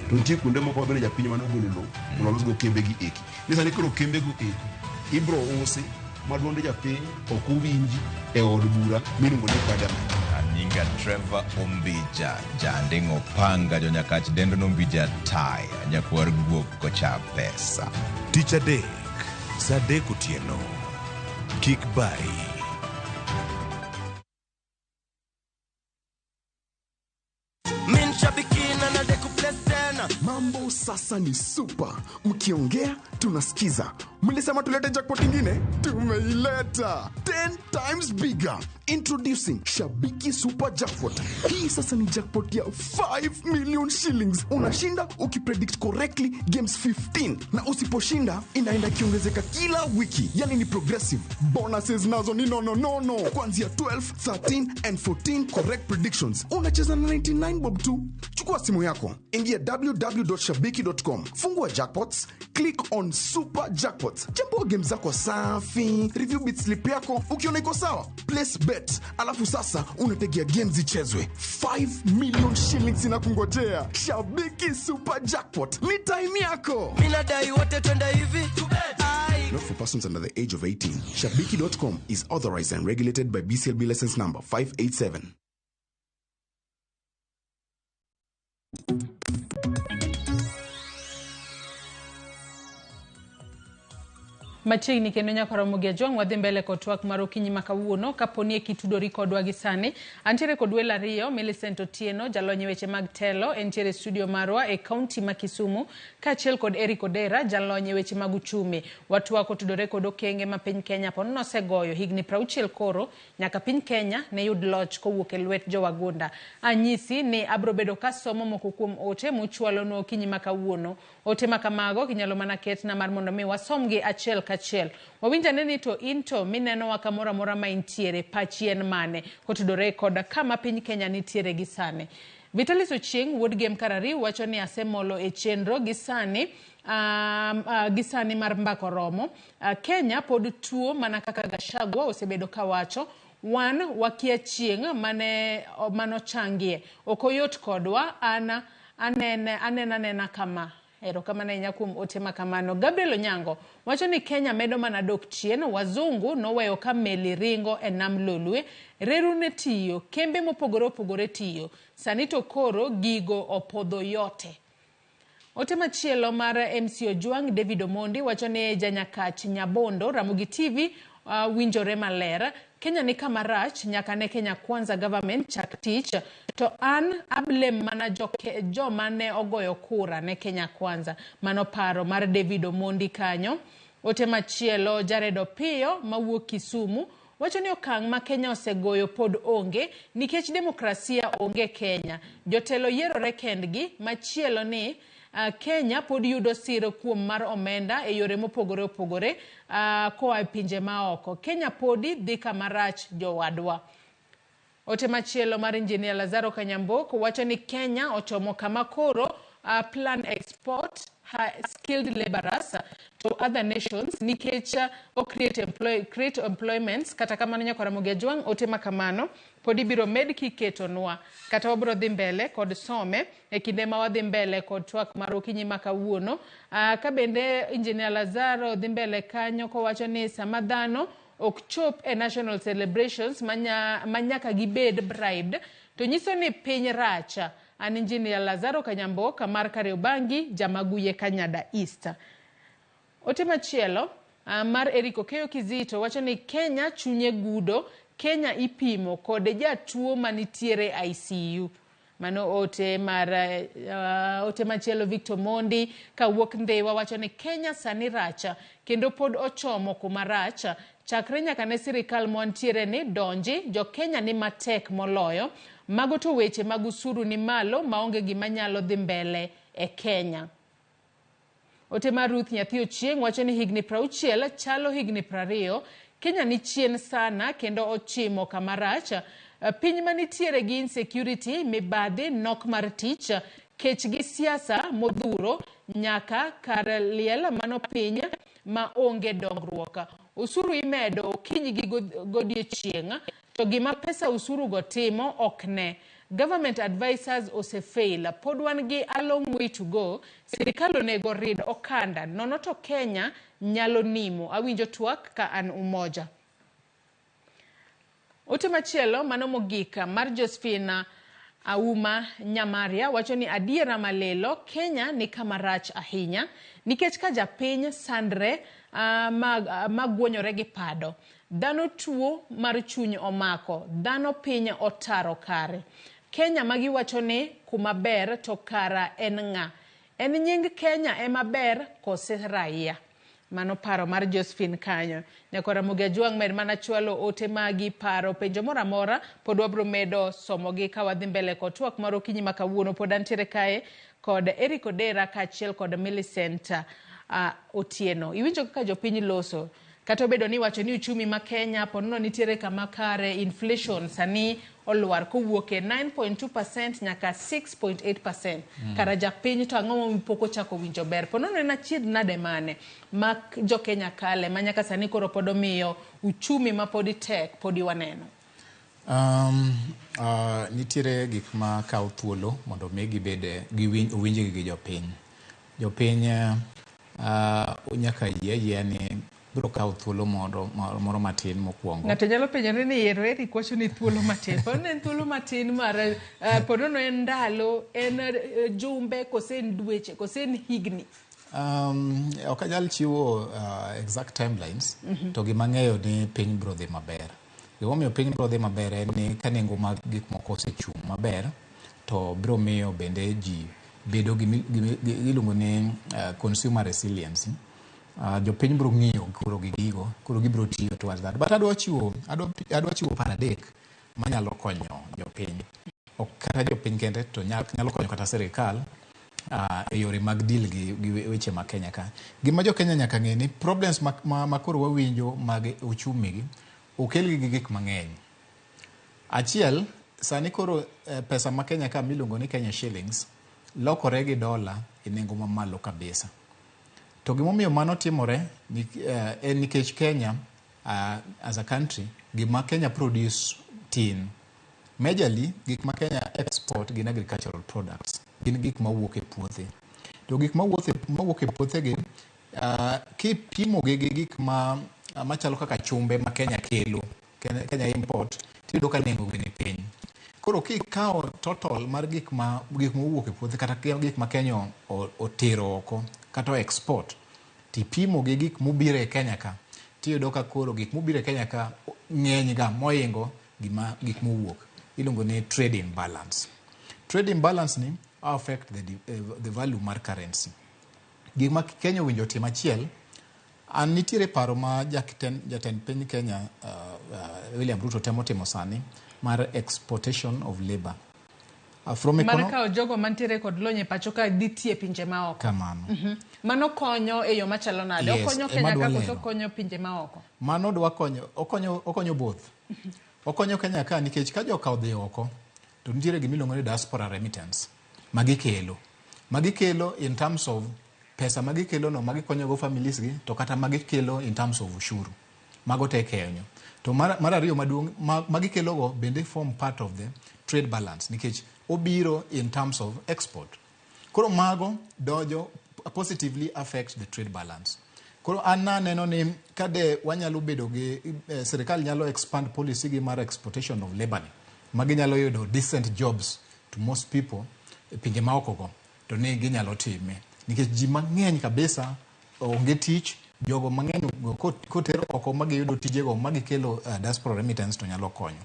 To nitie kuonde moko ma bende japiny mane ogolo lowo mondo olosgo kembegi eki. Ni sani koro kembego eki ibro usi ma duond japiny ok owinji e od bura miluongo ni parliament. Anyinga Trevor Ombija, janding'o panga jonyakach dendo nombija taya, nyakwar guok kocha pesa. Tich adek, saa 3 otieno. Kik bari. Mambo sasa ni super. Mkiongea tunasikiza. Mlisema tulete jackpot ingine? Tumeileta. 10 times bigger. Introducing Shabiki Super Jackpot. Hii sasa ni jackpot ya 5 million shillings. Unashinda ukipredict correctly games 15. Na usiposhinda inaenda ikiongezeka kila wiki. Yani ni progressive. Bonuses nazo ni no. Kuanzia 12, 13 and 14 correct predictions. Unacheza na 99 bob tu. Chukua simu yako. Ingia www.shabiki.com. Fungua jackpots, click on Super Jackpots. Chambua game zako safi, review bit slip yako, ukiona iko sawa, place bet. Alafu sasa unategea games zichezwe. 5 million shillings inakungojea. Shabiki Super Jackpot. Ni time yako. Mimi nadai wote twende hivi. Ai Not for persons under the age of 18. Shabiki.com is authorized and regulated by BCLB license number 587. Machiegni kendo nyaka Ramogi Ajwang' wadhi mbele kod twak mar okinyi ma kawuono kaponi kitudori kodwa gi sani. Antiere kod welo ariyo, Millicent Otieno, jalony e weche mag telo, entiere e studio marwa e kaunti ma Kisumu, kaachiel kod Eric Odera, jalony e weche mag uchumi. Watwak otudore kod okenge ma piny Kenya pod nosegoyo higni 60 koro nyaka piny Kenya ne yud loch kowuok e lwet jowagunda. Anyisi ni abro bedo kasomo moko kuom ote muchwalonwa okinyi ma kawuono. Ote ma kamago ginyalo mana ketna mar mondo mi wasomgi achiel kachiel. Wawinj ane ni to in to minenowa kamoro amora ma intiere, pachi en mane kotudore kod kama piny Kenya nitiere gi sani. Vitalis Ochieng' wuod Gem Karariw wacho ni asemolo e chenro gi sani mar mbako romo. Kenya pod tuo mana kaka Gachagua osebedo kawacho. Wan wakia chieng' mane manochangie. Ok oyot kodwa, an anena kama. Erokamano ahinya kuom ote ma kamano. Gabriel Onyango wacho ni Kenya medo mana dok chien, wazungu noweyo ka meli ringo e nam Lolwe, reru ne tiyo, kembe mopogore opogore tiyo. Sani to koro gigo opodho yote. Ote machielo mar MC Ojwang' David Omondi wacho ni Janyakach Nyabondo Ramogi TV winjore maler. Kenya ni kama rach nyaka ne Kenya Kwanza government chak tich to an ablem mana joma ne ogoyo kura ne Kenya Kwanza. Mano paro mar David Omondi kanyo. Ote machielo Jared Opiyo mawuok Kisumu wacho ni okang' ma Kenya osegoyo pod onge nikech demokrasia onge Kenya. Jotelo yierore kendgi. Machielo ni Kenya pod yudo siro kuom mar omenda e yore mopogore opogore koa e pinje maoko. Kenya podi dhi kama rach jowadwa. Ote machielo mar Engineer Lazaro Kanyambok wacho ni Kenya ochomo kama koro plan export skilled laborers to other nations nikech o create employments. Kata kamano nyaka Ramogi Ajwang' ote makamano pod ibiro med kiketonwa kata wabiro dhi mbele kod some e kinde ma wadhi mbele kod twak mar okinyi ma kawuono. Ka bende Engineer Lazaro dhi mbele kanyo kowacho ni sama dhano ok chop e national celebrations manyaka gibed bribed to nyiso ni piny rach. An Engineer Lazaro Kanyamboka mar Kariobangi, Jamaguye Kanyada East. Ote machielo mar Eric Okeyo Kizito wacho ni Kenya chunye gudo, Kenya ipimo kod jatuo manitiere ICU. Mano ote mar ote machielo Victor Mondi kawuok Ndhiwa wacho ni Kenya sani racha kendo pod ochomo kuma racha. Chakre nyaka ne sirikal mwantiere ni donji, jo Kenya ni matek moloyo. Mago to weche mag usuru ni malo maonge gima nyalo dhi mbele e Kenya. Ote mar Ruth Nyathi Ochieng' wacho ni higni 60 chalo higni 20. Kenya ni chien sana kendo ochimo kama rach. Piny manitiere gi insecurity, mibadhi, nok mar tich, kech gi siasa modhuro nyaka kar liel mano piny ma onge dongruok. Usuru imedo okinyi gi godiechieng' to gima pesa usuru go timo ok ne. Government advisors osefail. Pod wan gi a long way to go. Sirikal onego rid okanda. Nono to Kenya nyalo nimo. Awinjo twak ka an Umoja. Ote machielo mano mogik mar Josephine Auma Nyamaria wacho ni adiera malelo Kenya ni kama rach ahinya nikech ka japiny sandre magwonyore gi pado. Dhano tuo mar chuny omako, dhano piny otaro kare. Kenya magiwacho ni kuma ber to kara en ng'a? En nying Kenya ema ber kose raia? Mano paro mar Josephine kanyo. Nyakora Ramogi Ajwang' med mana chwalo ote magi paro penjo moro amora pod wabro medo somogi ka wadhi mbele kod twak mar okinyi ma kawuono. Pod antiere kae kod Eric Odera kaachiel kod Millicent Otieno. Iwinjo kaka jopiny loso. Kata obedo ni wacho ni uchumi ma Kenya ponono nitiere kama kare, inflation sani olwar kowuok e 9.2% nyaka 6.8%. Kara japiny to ang'o momiyo pok ochako winjo ber? Ponono en achiedh nade mane ma jo Kenya kale ma nyaka sani koro pod omiyo uchumi ma podi tek podi waneno? Nitiere gik ma kawo thuolo mondo mi gibed owinjgi gi jopiny. Jopiny nyaka yie ni Biro kawo thuolo moro, moro matin mokwongo. Ng'ato nyalo penjore ni ero Eric wacho ni thuolo matin. Ponono en thuolo matin mar ponono en ndalo, en jumbe, kose en dweche, kose en higni. Ok anyal chiwo exact timelines. To gima ang'eyo ni piny biro dhi maber. Gimomiyo piny biro dhi maber en ni ka nengo mag gik moko osechung' maber, to biro miyo bende ji bedo gi iluongo ni consumer resilience. Jopiny biro ng'iyo koro gi gigo, koro gibiro tiyo towards that. But adwa chiwo paro adek manyalo konyo jopiny. Ok kata jopiny kende, to nyalo konyo kata sirikal e yore mag deal gi weche ma Kenya ka. Gima jo Kenya nyaka ng'e ni problems ma koro wawinjo mag uchumi gi okel gi gik mang'eny. Achiel, sani koro pesa ma Kenya ka miluongo ni Kenya shillings lokore gi dola e nengo mamalo kabisa. To gimomiyo mano timore en nikech Kenya as a country, gima Kenya produce tin. Majorly, gik ma Kenya export gin agricultural products. Gin gik mawuok e puothe. To gik mawuok e puothe gi, kipimo gi gi gik machalo kaka chumbe ma Kenya kelo, Kenya import, tiyudo ka nengo gi ni piny. Koro kikawo total mar gik mowuok e puothe kata gik ma Kenya otero oko kata export, tipimo gi gik mobiro e Kenya ka, tiyudo ka koro gik mobiro e Kenya ka ng'eny ga moingo gik mowuok. Iluongo ni trade imbalance. Trade imbalance ni affect the value mar currency. Gik ma Kenya owinjo otim achiel, an nitiere paro ma jatend piny Kenya William Ruto temo timo sani mar exportation of labor. Mar kawo jogo mantiere kod lony e pacho ka dhi tiye pinje maoko. Kamano. Mano konyo e yo machalo nade? Yes, okonyo Kenya ka koso okonyo pinje maoko? Mano dwa konyo, okonyo both. Okonyo Kenya ka nikech ka joka odhi oko, to nitiere gima iluongo ni diaspora remittance magikelo. Magikelo in terms of pesa magikelo no magikonyo go families gi, to kata magikelo in terms of ushuru. Mago te konyo. To mar ariyo maduong' magikelo go bende form part of the trade balance nikech obiro in terms of export. Koro mago dojo positively affect the trade balance. Koro an naneno ni kade wanyalo bedo gi sirikal nyalo expand policy gi mar exportation of labor ni, maginyalo yudo decent jobs to most people e pinje maoko go, to ni ginyalo time. Nikech ji mang'eny kabisa onge tich, jogo mang'eny koter oko magiyudo tijego magikelo diaspora remittance to nyalo konyo.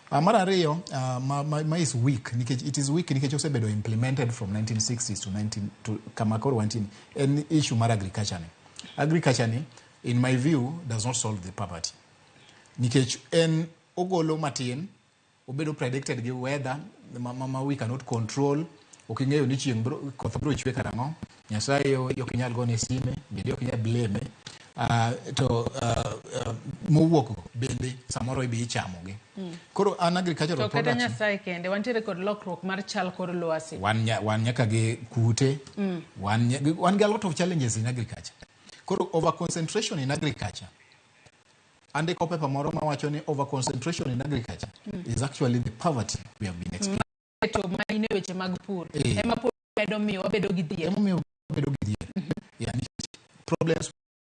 Mar ariyo, ma is weak, nikech it is weak nikech osebedo implemented from 1960s to 19 to kama koro wantie ni, en issue mar agriculture ni. Agriculture ni, in my view, does not solve the poverty. Nikech en ogolo matin, obedo predicted gi weather ma we cannot control. Ok ing'eyo ni chieng' koth biro chwe karang'o, Nyasaye ok inyal gone sime, bende ok inyal blame. To mowuok go bende samoro ibi ichamogi. Koro an agricultural To kata products Nyasaye kende, wantiere kod lokruok mar chal kor lwasi. Wan nyaka gi kute, wan gi a lot of challenges in agriculture. Koro over concentration in agriculture. Andiko paper moro mawacho ni over concentration in agriculture is actually the poverty we have been experiencing. To maine weche mag pur. Ema pur medo miyo wabedo gi dhier. Ema miyo wabedo gi dhier. Yeah, problems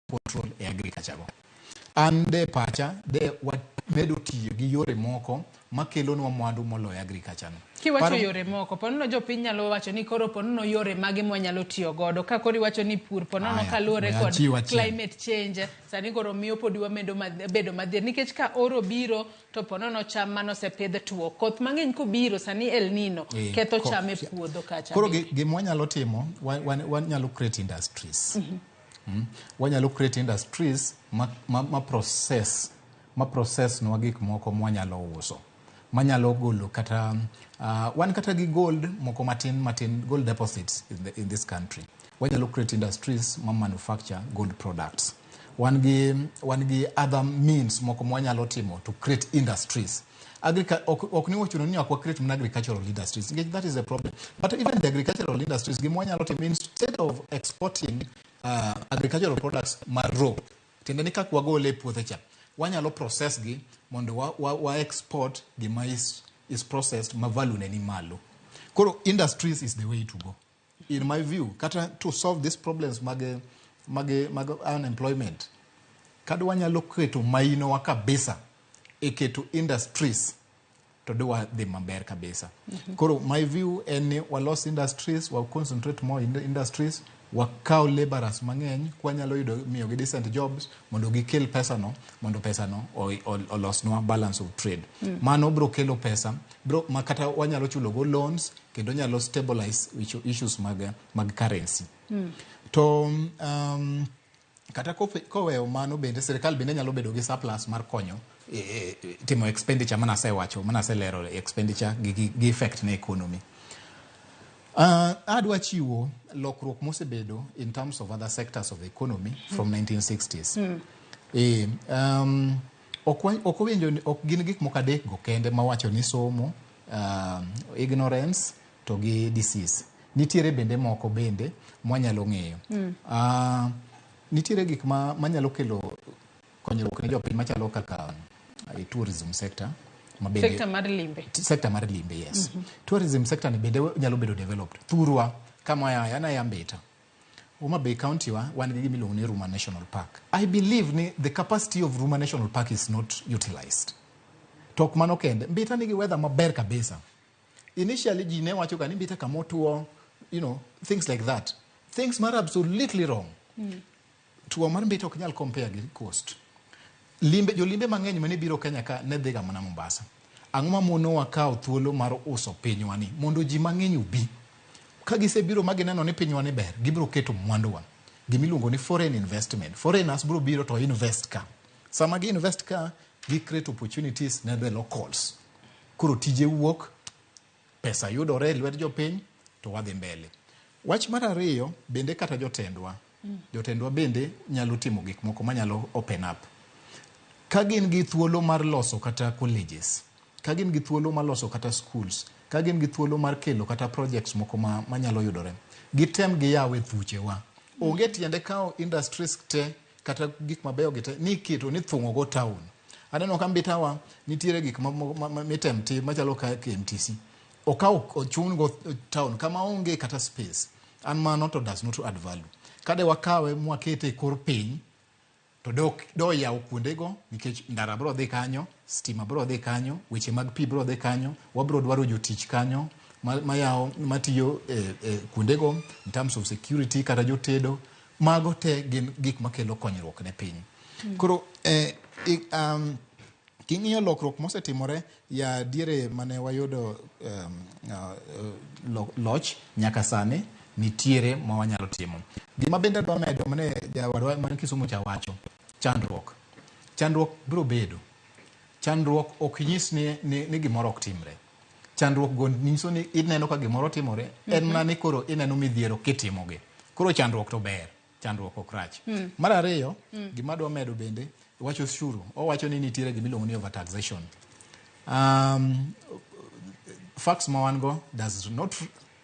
control e agriculture go. An de pacha de wamedo tiyo gi yore moko makelonwa mwandu moloyo agriculture no. Kiwacho yore moko, ponono jopiny nyalo wacho ni koro ponono yore mage mwanyalo tiyo godo. Ka koro iwacho ni pur, ponono kaluwore kod climate change, sani koro miyo podi wamedo bedo madhier. Nikech ka oro biro, to ponono cham manosepidh tuo. Koth mang'eny kobiro, sani El Nino, ketho cham e puodho kacha. Koro gima wanyalo timo, wanyalo create industries. Wanyalo create industries ma process nwa gik moko mwanyalo uso. Manyalo golo kata wan kata gi gold moko matin gold deposits in this country. Wanyalo create industries ma manufacture gold products. Wan gi other means moko mwanyalo timo to create industries. Ok ni wachuno ni ok wa create mana agricultural industries. That is a problem. But even the agricultural industries gima wanyalo timo instead of exporting agricultural products ma raw, tiende ni kaka wagole e puothe cha, wanyalo process gi mondo wa export gima is processed ma value ne ni malo. Koro industries is the way to go. In my view, kata to solve these problems mag unemployment, Ka wanyalo keto mainowa kabisa e keto industries to dwa dhi maber kabisa. Koro my view en ni walos industries, wa concentrate more in the industries, wakaw laborers mang'eny kwanyalo yudo miyogi decent jobs mondo gikel pesa no, mondo pesa no olosnwa balance of trade. Mano bro kelo pesa bro ma kata wanyalo chulo go loans kendo nyalo stabilize issues mag currency. To kata koweyo mano bende sirikal bende nyalo bedo gi surplus mar konyo timo expenditure mana asewacho, mana aselero expenditure gi effect ne economy. Adwa chiwo lokruok mosebedo in terms of other sectors of the economy from 1960s. Ok owinjo ok gin gik moko adek go kende mawacho ni somo, ignorance to gi disease. Nitiere bende moko bende mwanyalo ng'eyo. Nitiere gik manyalo kelo konyruok ne jopiny machalo kaka tourism sector ma bende Sector mar limbe. Sector mar limbe, yes. Tourism sector ni bende nyalo bedo developed. Thurwa kama ya ana ya Mbita. Homa Bay County wa wan gi gima iluongo ni Ruma National Park. I believe ni the capacity of Ruma National Park is not utilized. To ok mano kende, Mbita nigi weather maber kabisa. Initially ji ne wacho ga ni Mbita kama otuo, things like that. Things are absolutely wrong. Tuo mar Mbita ok nyal compare gi coast. Limbe, jolimbe mang'eny mane biro Kenya ka ne dhiga mana Mombasa. Ang'o mamonowa kawo thuolo mar uso pinywa ni mondo ji mang'eny obi? Ka gisebiro ma gineno ni pinywa ni ber, gibiro keto mwanduwa. Gimiluongo ni foreign investment. Foreigners biro biro to invest ka. Sama gi invest ka, gi create opportunities ne the locals. Koro tije wuok, pesa yudore e lwet jopiny, to wadhi mbele. Wach mar ariyo, bende kata jotendwa. Jotendwa bende nyalo timo gik moko manyalo open up. Ka gin gi thuolo mar loso kata colleges, ka gin gi thuolo mar loso kata schools, ka gin gi thuolo mar kelo kata projects moko manyalo yudore, gitem giyaw e thuchewa. Onge tiende kawo industries te kata gik mabeyo gi te ni keto ni thung'o go town. Aneno ka Mbitawa nitiere gik mitem tim machalo ka KMTC. Okaw ochun go town kama onge kata space. An mano to does not add value. Kade wakawe mwakete e kor piny, to do yaw kuondego nikech ndara bro dhi kanyo, stima bro dhi kanyo, weche mag pi bro dhi kanyo, wabro dwaro jotich kanyo mayawo matiyo e kuondego in terms of security kata jotedo. Mago te gin gik makelo konyruok ne piny. Koro king'iyo lokruok mosetimore ya diere mane wayudo loch nyaka sani, nitiere ma wanyalo timo. Gima bende adwa medo mane jawadwa man Kisumu cha wacho, chandruok. Chandruok biro bedo. Chandruok ok nyis ni gimoro ok timre. Chandruok go nyiso ni ineno ka gimoro timore, en mana ni koro ineno midhiero kitimogi. Koro chandruok to ber, chandruok ok rach. Mar ariyo, gima adwa medo bende, wacho ushuru. Owacho ni nitiere gima iluongo ni overtaxation. Facts ma wan go does not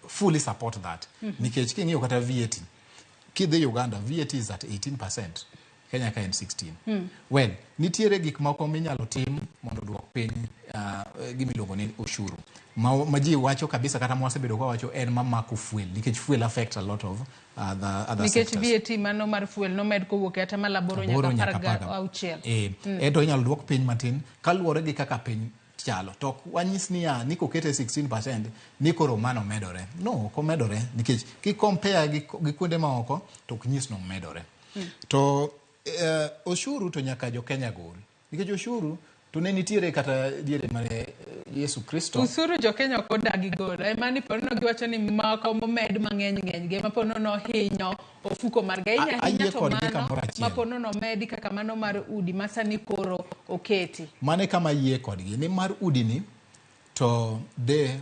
fully support that. Nikech king'iyo kata VAT, kidhi Uganda, VAT is at 18%. Kenya ka en 16. Well, nitiere gik moko minyalo tim mondo oduok piny gima iluongo ni ushuru. Ma ji wacho kabisa kata mwasebedo ka wacho en mamako fuel, nikech fuel affect a lot of other Nikech sectors. VAT mano mar fuel nomed kowuok e atamalo 8 8 nyaka nyaka apar apar ga- auchiel. Ento inyalo duok piny matin kaluwore gi kaka piny chalo. To ok wanyis niya ni kokete 16% ni koro mano medore. No, ok omedore nikech ki compare gi kuonde maoko to ok nyis ni omedore. To ushuru to nyaka jo Kenya gol. Nikech ushuru to ne nitiere kata diere mane Yesu Kristo. Usuru jo Kenya ok odagi golo. Ema ni ponono giwacho ni moko momed mang'eny ng'eny gi ema ponono hinyo ofuko margi. Ahinya ahinya Ayie to kodgi mano kamoro achiel. ma ponono omedi kaka mano mar udi ma sani koro oketi. Mano e kama ayie kodgi. Ni mar udi ni to de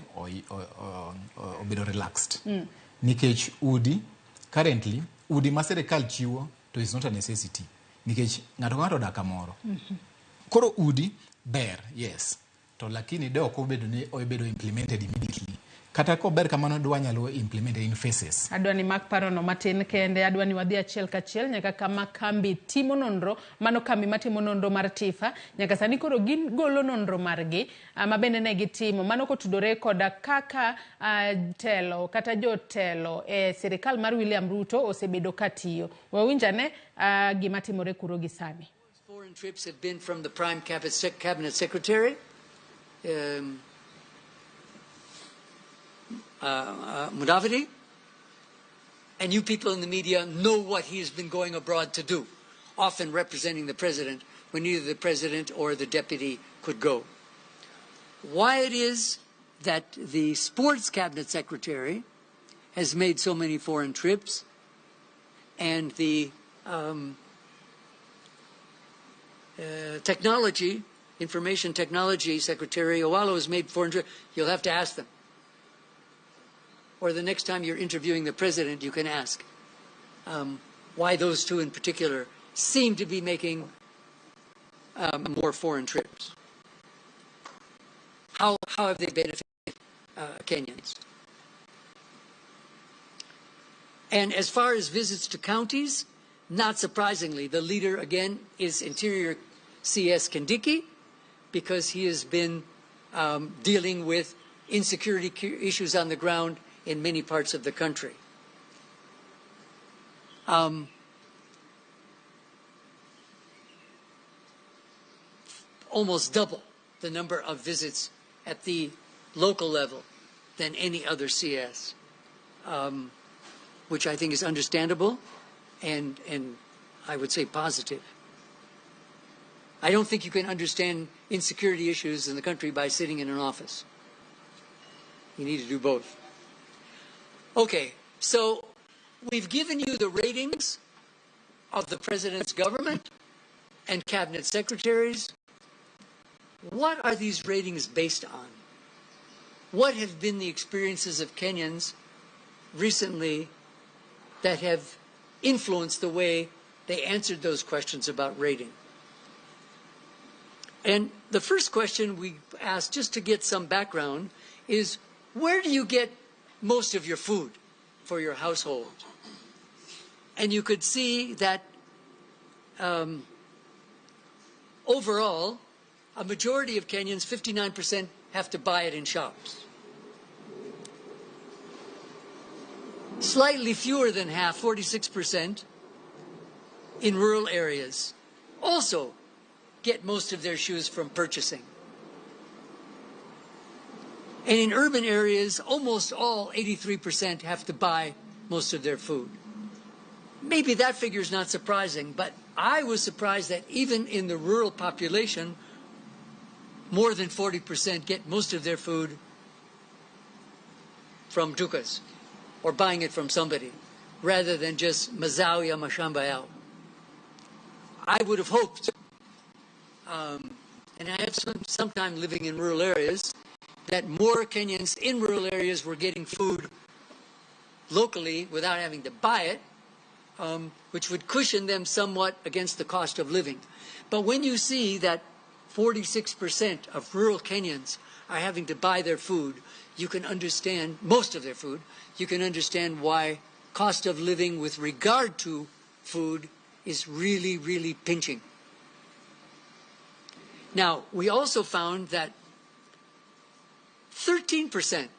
obedo relaxed. Nikech udi currently udi ma sirikal chiwo to is not a necessity. Nikech ng'ato ka ng'ato odak kamoro. Koro udi ber, yes. To lakini de ok obedo ni obedo implemented immediately. Kata kober kamano dwa nyalo implement in phases. Adwa ni mak parono matin kende, adwa ni wadhi achiel kachiel nyaka kama kambi timo nonro, mano kambi matimo nonro mar TIFA, nyaka sani koro gigolo nonro margi, ma bende ne gitimo. Mano kotudore koda kaka telo kata jotelo e sirikal mar William Ruto osebedo ka tiyo. Wawinj ane gima timore kuro gi sani. Foreign trips have been from the Prime Cabinet Secretary, Mudavadi, and you people in the media know what he has been going abroad to do, often representing the president when neither the president or the deputy could go. Why it is that the sports cabinet secretary has made so many foreign trips and the technology, information technology secretary Owalo has made foreign trips, you'll have to ask them. Or the next time you're interviewing the president, you can ask why those two in particular seem to be making more foreign trips. How have they benefited Kenyans? And as far as visits to counties, not surprisingly, the leader again is Interior C.S. Kindiki, because he has been dealing with insecurity issues on the ground in many parts of the country. Almost double the number of visits at the local level than any other CS, which I think is understandable and I would say positive. I don't think you can understand insecurity issues in the country by sitting in an office. You need to do both. Okay, so we've given you the ratings of the president's government and cabinet secretaries. What are these ratings based on? What have been the experiences of Kenyans recently that have influenced the way they answered those questions about rating? And the first question we asked, just to get some background, is where do you get most of your food for your household? And you could see that overall, a majority of Kenyans, 59%, have to buy it in shops. Slightly fewer than half, 46%, in rural areas also get most of their shoes from purchasing. And in urban areas, almost all, 83%, have to buy most of their food. Maybe that figure is not surprising, but I was surprised that even in the rural population, more than 40% get most of their food from dukas or buying it from somebody, rather than just mazao ya mashamba yao. I would have hoped, and I have some time living in rural areas, that more Kenyans in rural areas were getting food locally without having to buy it, which would cushion them somewhat against the cost of living. But when you see that 46% of rural Kenyans are having to buy their food, you can understand, most of their food, you can understand why cost of living with regard to food is really, really pinching. Now, we also found that 13%,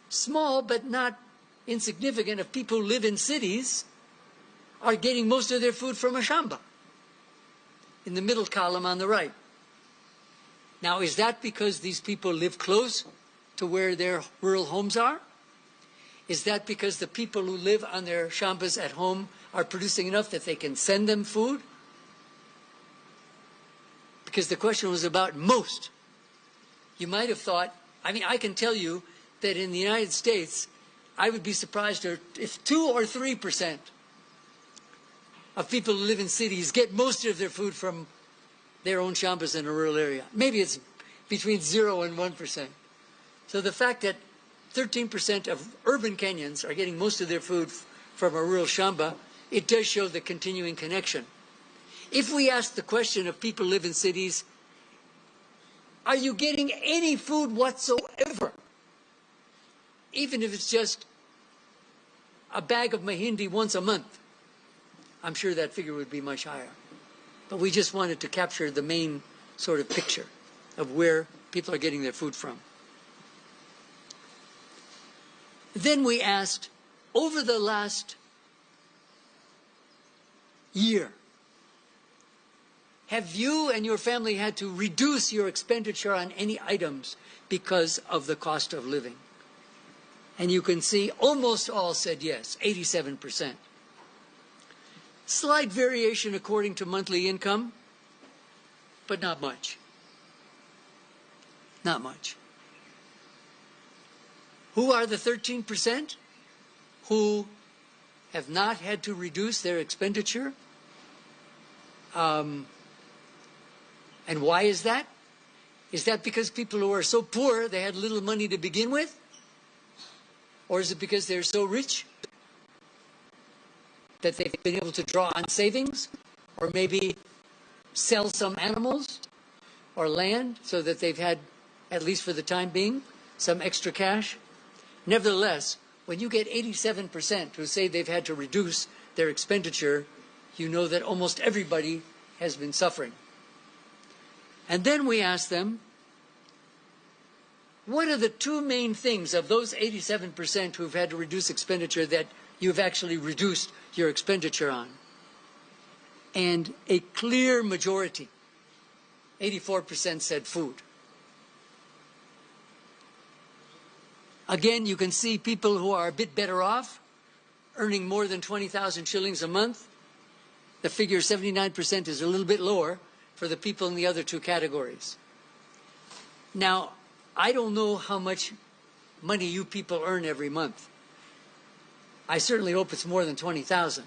small but not insignificant, of people who live in cities are getting most of their food from a shamba, in the middle column on the right. Now, is that because these people live close to where their rural homes are? Is that because the people who live on their shambas at home are producing enough that they can send them food? Because the question was about most. You might have thought, I mean, I can tell you that in the United States, I would be surprised if 2 or 3% of people who live in cities get most of their food from their own shambas in a rural area. Maybe it's between 0 and 1%. So the fact that 13% of urban Kenyans are getting most of their food from a rural shamba, it does show the continuing connection. If we ask the question of people who live in cities, are you getting any food whatsoever? Even if it's just a bag of mahindi once a month, I'm sure that figure would be much higher. But we just wanted to capture the main sort of picture of where people are getting their food from. Then we asked, over the last year, Have you and your family had to reduce your expenditure on any items because of the cost of living? And you can see almost all said yes, 87%. Slight variation according to monthly income, but not much. Not much. Who are the 13% who have not had to reduce their expenditure? And why is that? Is that because people who are so poor, they had little money to begin with? Or is it because they're so rich that they've been able to draw on savings, or maybe sell some animals or land so that they've had, at least for the time being, some extra cash? Nevertheless, when you get 87% who say they've had to reduce their expenditure, you know that almost everybody has been suffering. And then we asked them, what are the two main things of those 87% who've had to reduce expenditure that you've actually reduced your expenditure on? And a clear majority, 84%, said food. Again, you can see people who are a bit better off, earning more than 20,000 shillings a month. The figure 79% is a little bit lower for the people in the other two categories. Now, I don't know how much money you people earn every month. I certainly hope it's more than 20,000.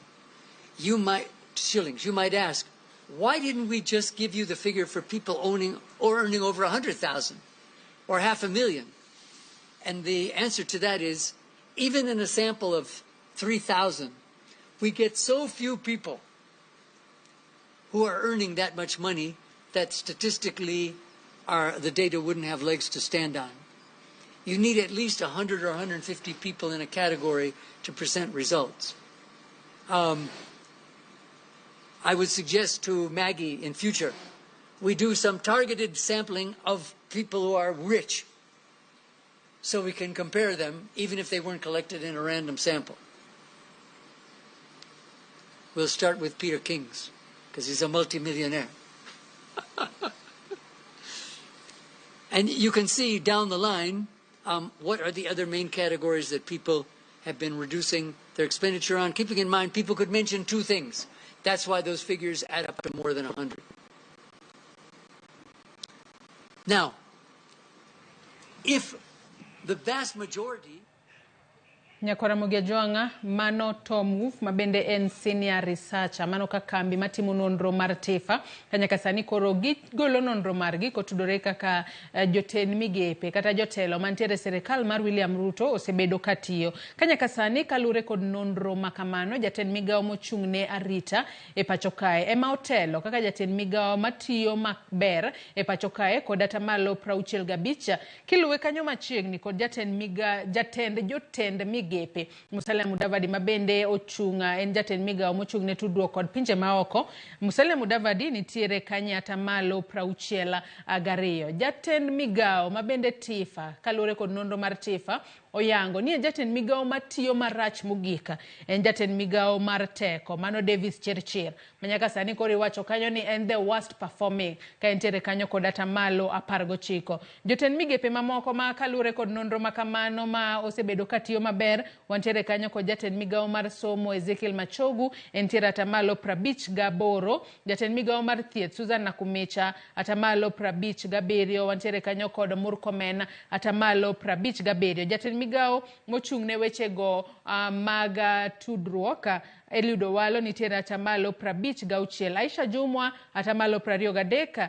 You might, shillings, you might ask, why didn't we just give you the figure for people owning or earning over 100,000 or 500,000? And the answer to that is, even in a sample of 3,000, we get so few people who are earning that much money that statistically the data wouldn't have legs to stand on. You need at least 100 or 150 people in a category to present results. I would suggest to Maggie in future, we do some targeted sampling of people who are rich so we can compare them, even if they weren't collected in a random sample. We'll start with Peter Kings, because he's a multimillionaire. And you can see down the line what are the other main categories that people have been reducing their expenditure on, keeping in mind people could mention two things. That's why those figures add up to more than 100. Now, if the vast majority... Nyakwara Mogejwanga, mano Tom Wolf, mabende en senior researcher, mano ka kambi matimo nonro mar TIFA, kanyaka sani koro gigolo nonro margi kotudore kaka jotend migepe kata jotelo mantiere sirikal mar William Ruto osebedo katiyo. Kanyaka sani kalure kod nonro makamano, jatend migawo mochung' ne arita e pacho kae ema otelo kaka jatend migawo matiyo maber e pacho kae kod atamalo 65, kiluwe kanyo machiegni kod jatend jotend migepe Musalia Mudavadi mabende ochunga en jatend migawo mochung' ne tudruok kod pinje maoko. Musalia Mudavadi nitiere kanye atamalo 62. Jatend migawo mabende TIFA kaluwore kod nonro mar TIFA oyango ni en jatend migawo matiyo marach mogik en jatend migawo mar teko mano Davis Chirchir manyaka sani koro iwacho kanyo ni en the worst performing ka entiere kanyo kod atamalo 19. Jotend migepe mamoko ma kaluwore kod nonro makamano ma osebedo katiyo maber wantiere kanyo kod jatend migawo mar somo Ezekiel Machogu entiere atamalo 58, jatend migawo mar thieth Susan Nakumicha atamalo 57, wantiere kanyo kod Murkomen atamalo 57, jatend migawo mochung' ne wechego mag tudruok Eliud Owalo nitiere atamalo 56, Aisha Jumwa atamalo 23,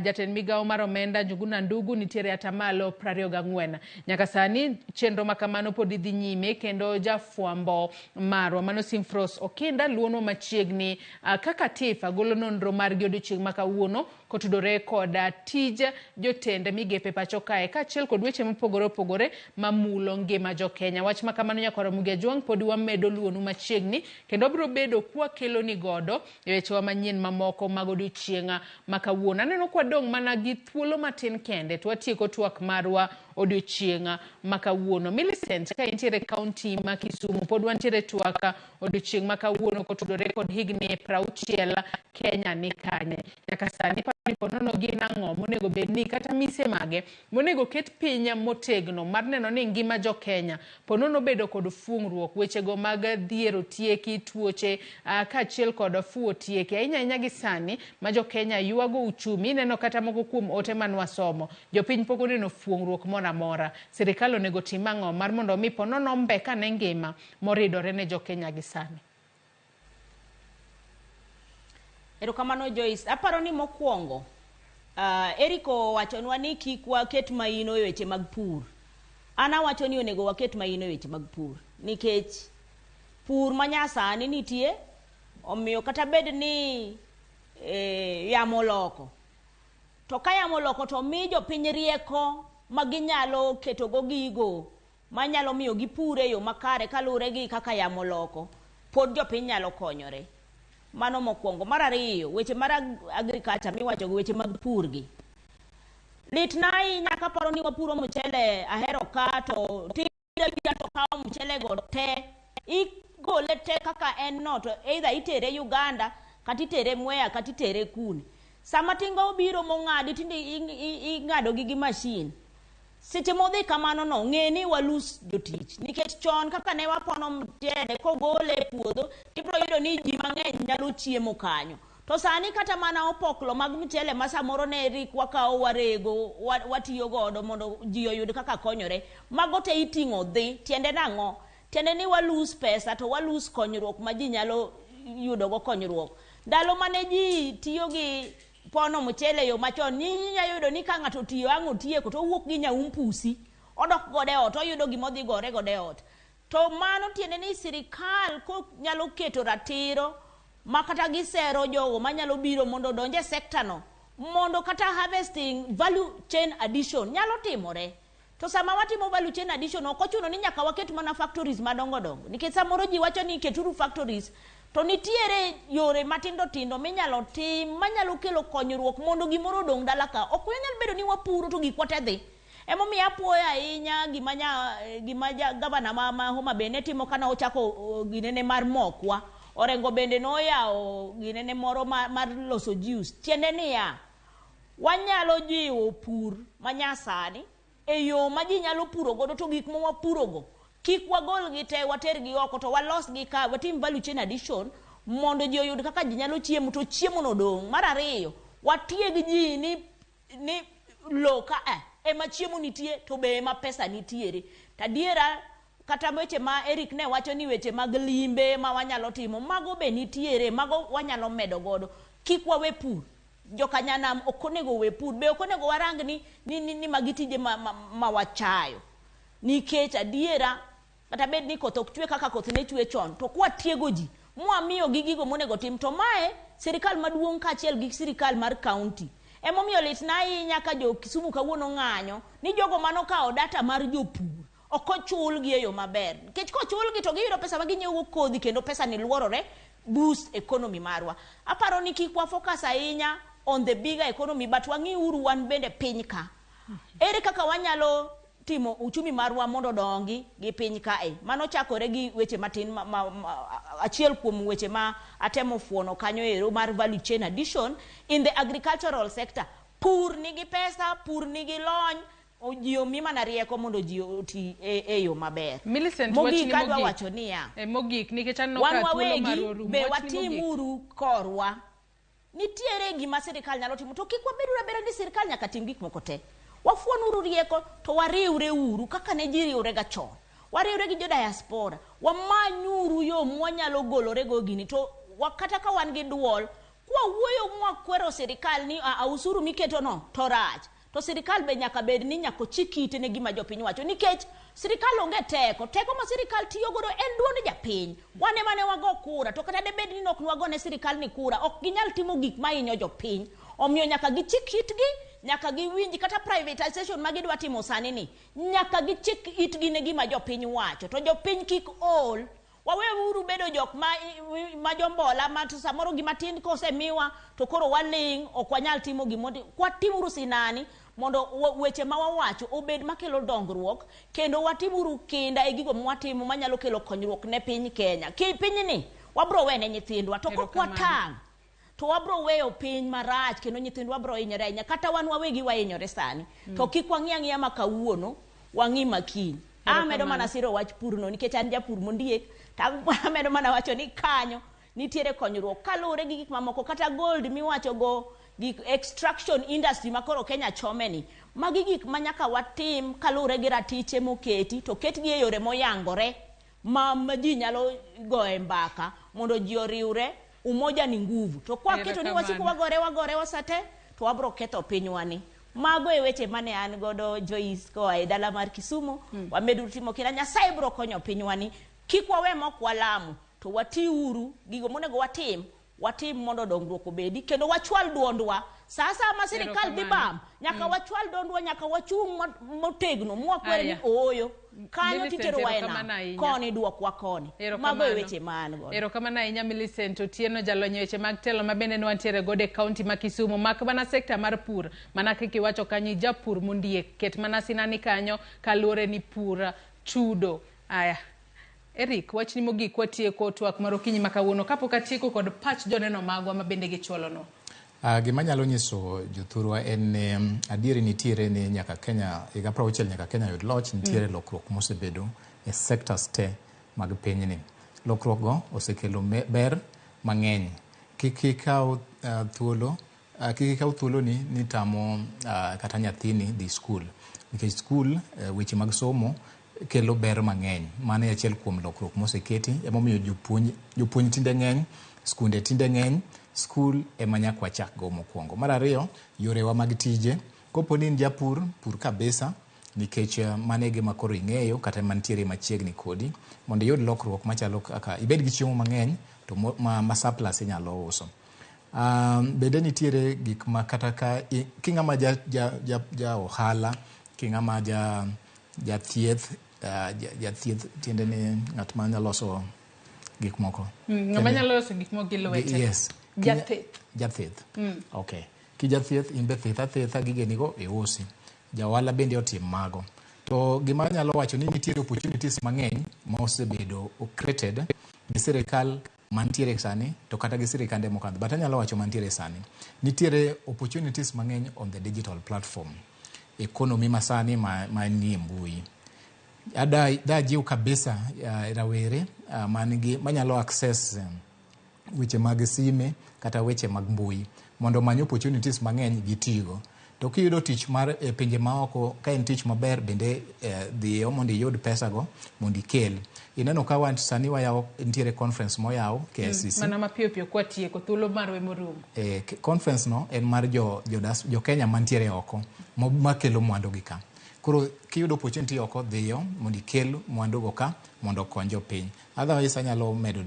jatend migawo mar omenda Njuguna Ndugu nitiere atamalo 24. Nyaka sani chenro makamano pod dhi nyime kendo jafwambo marwa mano Simfros Okinda luonwa machiegni kaka TIFA golo nonro margi odiochieng' ma kawuono kotudore kod tij jotend migepe pacho kae kaachiel kod weche mopogore opogore mamulo ngima jokenya. Wach makamano nyakwara Mugejwang' pod wamedo luonu machiegni kendo biro bedo kwakelo ni godo e wechewa manyien mamoko mag odiochieng' ma kawuono. Aneno kwadong' mana gi thuolo matin kende to watieko twak marwa odiochieng' ma kawuono. Millicent ka intiere kaunti ma Kisumu pod wantiere twak odiochieng' ma kawuono kotudore kod higni 60 Kenya Kenya ni kanye. Nyaka sani ponono gin ang'o monego bed ni kata mise mage monego ket piny motegno mar neno ni ngima jo Kenya ponono bedo kod fuong'ruok wechego mag dhier otieki, tuoche kaachiel kod fuwo tieki. Ahinya ahinya gi sani ma jo Kenya ywago uchumi, ineno kata moko kuom ote manwasomo, jopiny pok oneno fuong'ruok moro amora. Sirikal onego tim ang'o mar mondo mi ponono mbeka ne ngima moridore ne jo Kenya gi sani? Erokamano Joyce. Aparo ni mokwongo, Eric owachonwa ni kik waket maino e weche mag pur. An awacho ni onego waket maino e weche mag pur nikech pur manyasani nitie, omiyo kata bed ni yamo oloko, to ka yamo oloko to mi jopiny rieko ma ginyalo ketogo gigo manyalo miyo gipur e yo makare kaluwore gi kaka yamo oloko, pod jopiny nyalo konyore. Mano mokwongo. Mar ariyo, weche mar agriculture miwacho gi weche mag pur gi. Litna ahinya kaparo ni wapuro mchele Ahero ka to tinga to kawo mchele go te, igole te kaka en no to either itere Uganda kata itere Mwea kata itere kune. Sama tinga obiro mong'adi tinde ing'ado gi machine. Seche modhi kamano no, ng'e ni walus jotich. Nikech chon kaka ne wapono mchele kogole e puodho, ibiro yudo ni ji mang'eny nyalo chiemo kanyo. To sani kata mana opoklo mag mchele ma samoro ne rik wakawo warego, watiyo godo mondo ji oyud kaka konyore, mago te iting'o dhi. Tiende nang'o? Tiende ni walus pesa to walus konyruok ma ji nyalo yudogo konyruok. Ndalo mane ji tiyo gi pono mchele e yo machon, inyalo yudo ni ka ng'ato otiyo ang' otieko to owuok gi nyaum pusi, odok godo e ot, oyudo gima odhi gore godo e ot. To mano tiende ni sirikal nyalo keto ratiro ma kata gisero jogo manyalo biro mondo odonj e sekta no, mondo kata harvesting value chain addition nyalo timore. To sama watimo value chain addition, ok ochuno ni nyaka waket mana factories madongo dongo. Nikech samoro ji wacho ni keturu factories, to nitiere yore matindo tindo minyalo tim manyalo kelo konyruok mondo gimoro odong' dala ka. Ok wanyal bedo ni wapuro to gikwa te dhi. Emomiyo apuoyo ahinya gima gavana ma Homa Bay ne timo kane ochako ginene mar mokwa. Orengo bende noyawo ginene moro mar loso juice. Tiende niya, wanyalo jiwo pur manyasani e yo ma ji nyalo puro godo to gik ma wapurogo kik wagolgi te watergi oko to walosgi ka watim value chain addition mondo ji oyud kaka ji nyalo chiemo to chiemo no dong'. Mar ariyo, watieg ji ni lo ka ema chiemo nitie to be ema pesa nitiere. Tadiera kata weche ma Eric ne wacho ni weche mag limbe ma wanyalo timo, mago be nitiere, mago wanyalo medo godo. Kik wawe pur. Jokanyanam ok onego we pur, be ok onego warang ni magi tije ma wachayo. Nikech adiera kata bed ni koth ok chwe kaka koth ne chwe chon, to kwatiego ji mwamiyo gi gigo monego tim, to mae sirikal maduong' kaachiel gi sirikal mar county. Emomiyo litna ahinya ka jo Kisumu kawuono ng'anyo ni jogo manokawo data mar jopur ok ochulgi e yo maber. Nikech kochulgi to giyudo pesa ma ginyiewogo kodhi kendo pesa ni luorore boost economy marwa. Aparo ni kik wa focus ahinya on the bigger economy, but wang'iuru wan bende piny ka. Ere kaka wanyalo timo uchumi marwa mondo odongi gi piny kae? Mano chakore gi weche matin achiel kuom weche ma atemo fuono kanyo ero mar value chain addition in the agricultural sector. Pur nigi pesa, pur nigi lony, ji omi mana rieko mondo ji oti e yo maber. Millicent, mogik adwa wacho niya, mogik nikech aneno wan ka thuolo wawegi marwa orumo. Be Wachni mogik. watimuru korwa. Nitiere gima sirikal nyalo timo to kik wabeduru abeda ni sirikal nyaka tim gik moko te. Wafuonuru rieko to wariwre uru kaka ne ji riwre ga chon. Wariwre gi jo diaspora. Wamanyuru yo mwanyalo golorego gini to kata ka wan gi duol, kwawuoyo mwakwero sirikal ni a usuru miketo no to rach. To sirikal be nyaka bed ni nyaka ochik ite ne gima jopiny wacho nikech sirikal onge teko. Teko ma sirikal tiyo godo en duond japiny. Wan ema ne wago kura to kata debed ni ok nwago ne sirikal ni kura, ok ginyal timo gik mahinyo jopiny. Omiyo nyaka gichik itgi, nyaka giwinj kata privatization ma gidwa timo sani ni, nyaka gichik itgi ne gima jopiny wacho. To jopiny kik ol. Waweuru bedo jok ma jombola ma to samoro gima tin kosemiwa to koro waling', ok wanyal timo gimoro. Kwatimuru sinani mondo weche ma wawacho obed makelo dongruok kendo watimuru kinda e gigo mwatimo manyalo kelo konyruok ne piny Kenya. Ki pinyni wabro wene nyithindwa to kok watang' to wabro weyo piny marach kendo nyithindwa bro hinyore ahinya kata wan wawegi wahinyore sani. To kik wang'i ang'iya ma kawuono, wang'i ma kiny. Amedo mana siro wach purno nikech an japur mondiek, to amedo mana wacho ni kanyo nitiere konyruok kaluwore gi gik mamoko kata gold miwacho go gik extraction industry ma koro Kenya chome ni. Magi gik ma nyaka watim kaluwore gi ratiche moketi to ketgi e yore moyangore ma ji nyalo goye mbaka mondo ji oriwre. Umoja ni nguvu. To kwa keto ni wasiko wagore wagore wasate to wabro ketho pinywani. Mago e weche mane an godo Joyce koa e dala mar Kisumu. Wamedu timo kinda, Nyasaye bro konyo pinywani. Kik wawe mok walamo to watiuru gigo monego watim, watim mondo dongruok obedi kendo wachwal duondwa. Sasa ma sirikal dhi bam, nyaka wachwal duondwa, nyaka wachung' motegno mwakwere ni ooyo. Kanyo titero wa e nam, koni duokwa koni. Mago e weche ma an godo. Erokamano ahinya Millicent Otieno, jalony e weche mag telo ma bende ne wantiere godo e kaunti ma Kisumu. Mak mana sekta mar pur, mana kaka iwacho kanyo, japur mondiek, ket mana sinani kanyo kaluwore ni pur chudo. Aya. Eric, wachni mogik watieko twak mar okinyi ma kawuono kapok atieko kod pach joneno magwa ma bende gichwalonwa. Gima nyalo nyiso jothurwa en ni adieri nitiere ni nyaka Kenya higa 60 nyaka Kenya yud loch nitiere lokruok mosebedo e sectors te mag pinyni. Lokruok go osekelo ber mang'eny. Kik ikaw thuolo kik ikaw thuoloni ni tamo kata nyathini dhi skul. Nikech skul weche mag somo kelo ber mang'eny. Mano e achiel kuom lokruok moseketi. Emomiyo jopuonj tinde ng'eny, skunde tinde ng'eny, skul ema nyaka wachak go mokwongo. Mar ariyo, yorewa mag tije. Kopo ni in japur, pur kabisa, nikech mano e gima koro ing'eyo kata mantiere machiegni kodi, mondo iyud lokruok machalo kaka ibed gi chiemo mang'eny to ma surplus inyalo uso. Bende nitiere gik ma kata ka king'ama ja ohala, king'ama jathieth, jathieth tiende ni ng'at ma nyalo loso gik moko. Ng'ama nyalo loso gik moko gi lwete. Yes. Jathieth. Jathieth. Okay. Ki jathieth in be thith athietha gigenigo iusi. Ja ohala bende otim mago. To gima anyalo wacho ni nitiere opportunities mang'eny ma osebedo created gi sirikal mantiere sani to kata gi sirikande mokadho. But anyalo wacho mantiere sani. Nitiere opportunities mang'eny on the digital platform. Economy masani ma nie mbui. Ada jiw kabisa rawere manigi manyalo access weche mag sime kata weche mag mbui mondo omany opportunities mang'eny gitigo. To kiyudo tich mar e pinje maoko ka en tich maber bende dhiyo mondo iyud pesa go mondo ikel. Ineno ka wan sani wayawo nitiere conference moyaw KICC. Mana mapiyo piyo kwatieko thuolo marwa morumo. Conference no en mar jo Kenya mantiere oko makelo mwandu gi ka. Koro kiyudo opportunity oko dhiyo mondo ikel mwandu go ka mondo okony jopiny. Otherwise anyalo medo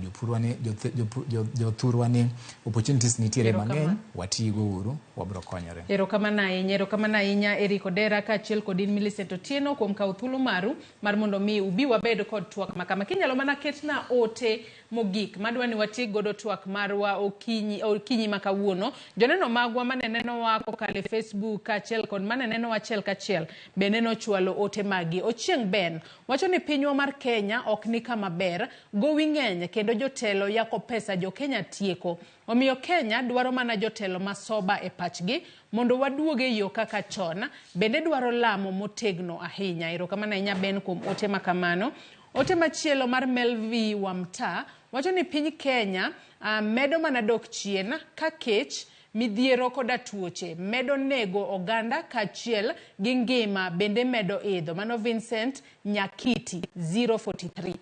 jothurwa ni opportunities nitiere mang'eny, watigo uru, wabro konyore. Erokamano ahinya, erokamano ahinya Eric Odera kaachiel kod in Millicent Otieno kuom kawo thuolo maru mar mondo mi ubi wabed kod twak makama. Kinyalo mana ketna ote mogik madwa ni watiek godo twak marwa okinyi ma kawuono. Joneno magwa mane nenowa kokalo e Facebook kaachiel kod mane nenowa achiel kachiel bende nochwalo ote magi. Ochieng' Ben wacho ni pinywa mar Kenya ok ni kama ber, gowi ng'eny kendo jotelo yako pesa jo Kenya tieko. Omiyo Kenya dwaro mana jotelo masoba e pachgi mondo waduog e yo kaka chon, bende dwaro lamo motegno ahinya. Erokamano ahinya Ben kuom ote makamano. Ote machielo mar Melvi Wamta wacho ni piny Kenya medo mana dok chien ka kech, midhiero koda tuoche medo nego oganda kaachiel gi ngima bende medo idho. Mano Vincent Nyakiti 043.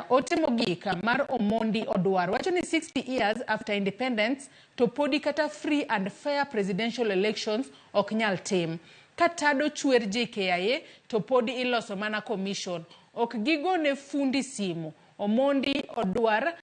Ote mogik mar Omondi Odwar wacho ni 60 years after independence to podi kata free and fair presidential elections ok nyal tim. Ka tado chwer JKIA to podi iloso mana commission. Ok gigone fundi simu. Omondi Odwar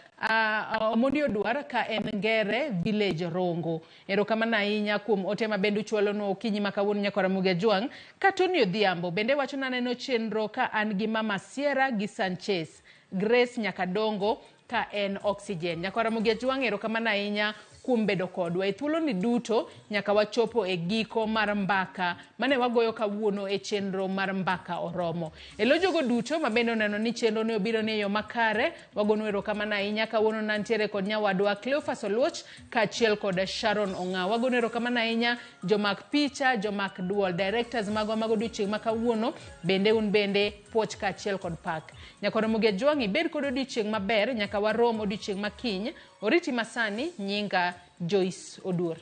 ka en Ngere Village Rongo. Erokamano ahinya kuom ote ma bende uchwalonwa okinyi ma kawuono nyakwar Ramogi Ajwang'. Ka Tony Odhiambo bende wacho naneno chenro ka an gi Mama Sierra gi Sanchez, Grace Nyakadongo ka en Oxygen. Nyakwar Ramogi Ajwang', erokamano ahinya kuom bedo kodwa e thuoloni duto nyaka wachopo e giko mar mbaka mane wagoyo kawuono e chenro mar Mbaka Oromo. E lo jogo duto ma bende oneno ni chenro ne obiro ni e yo makare, wagonu erokamano ahinya. Kawuono nantiere kod nyawadwa Cleophas Oluoch kaachiel kod Sharon Ong'aw. Wagonu erokamano ahinya jomak picha, jomak duol, directors magwa mag odiochieng' ma kawuono, bende un bende puoch kaachiel kod pak. Nyaka Ramogi Ajwang' ibed kod odiochieng' maber nyaka warom odiochieng' ma kiny. Oriti masani, nyinga Joyce Oduor.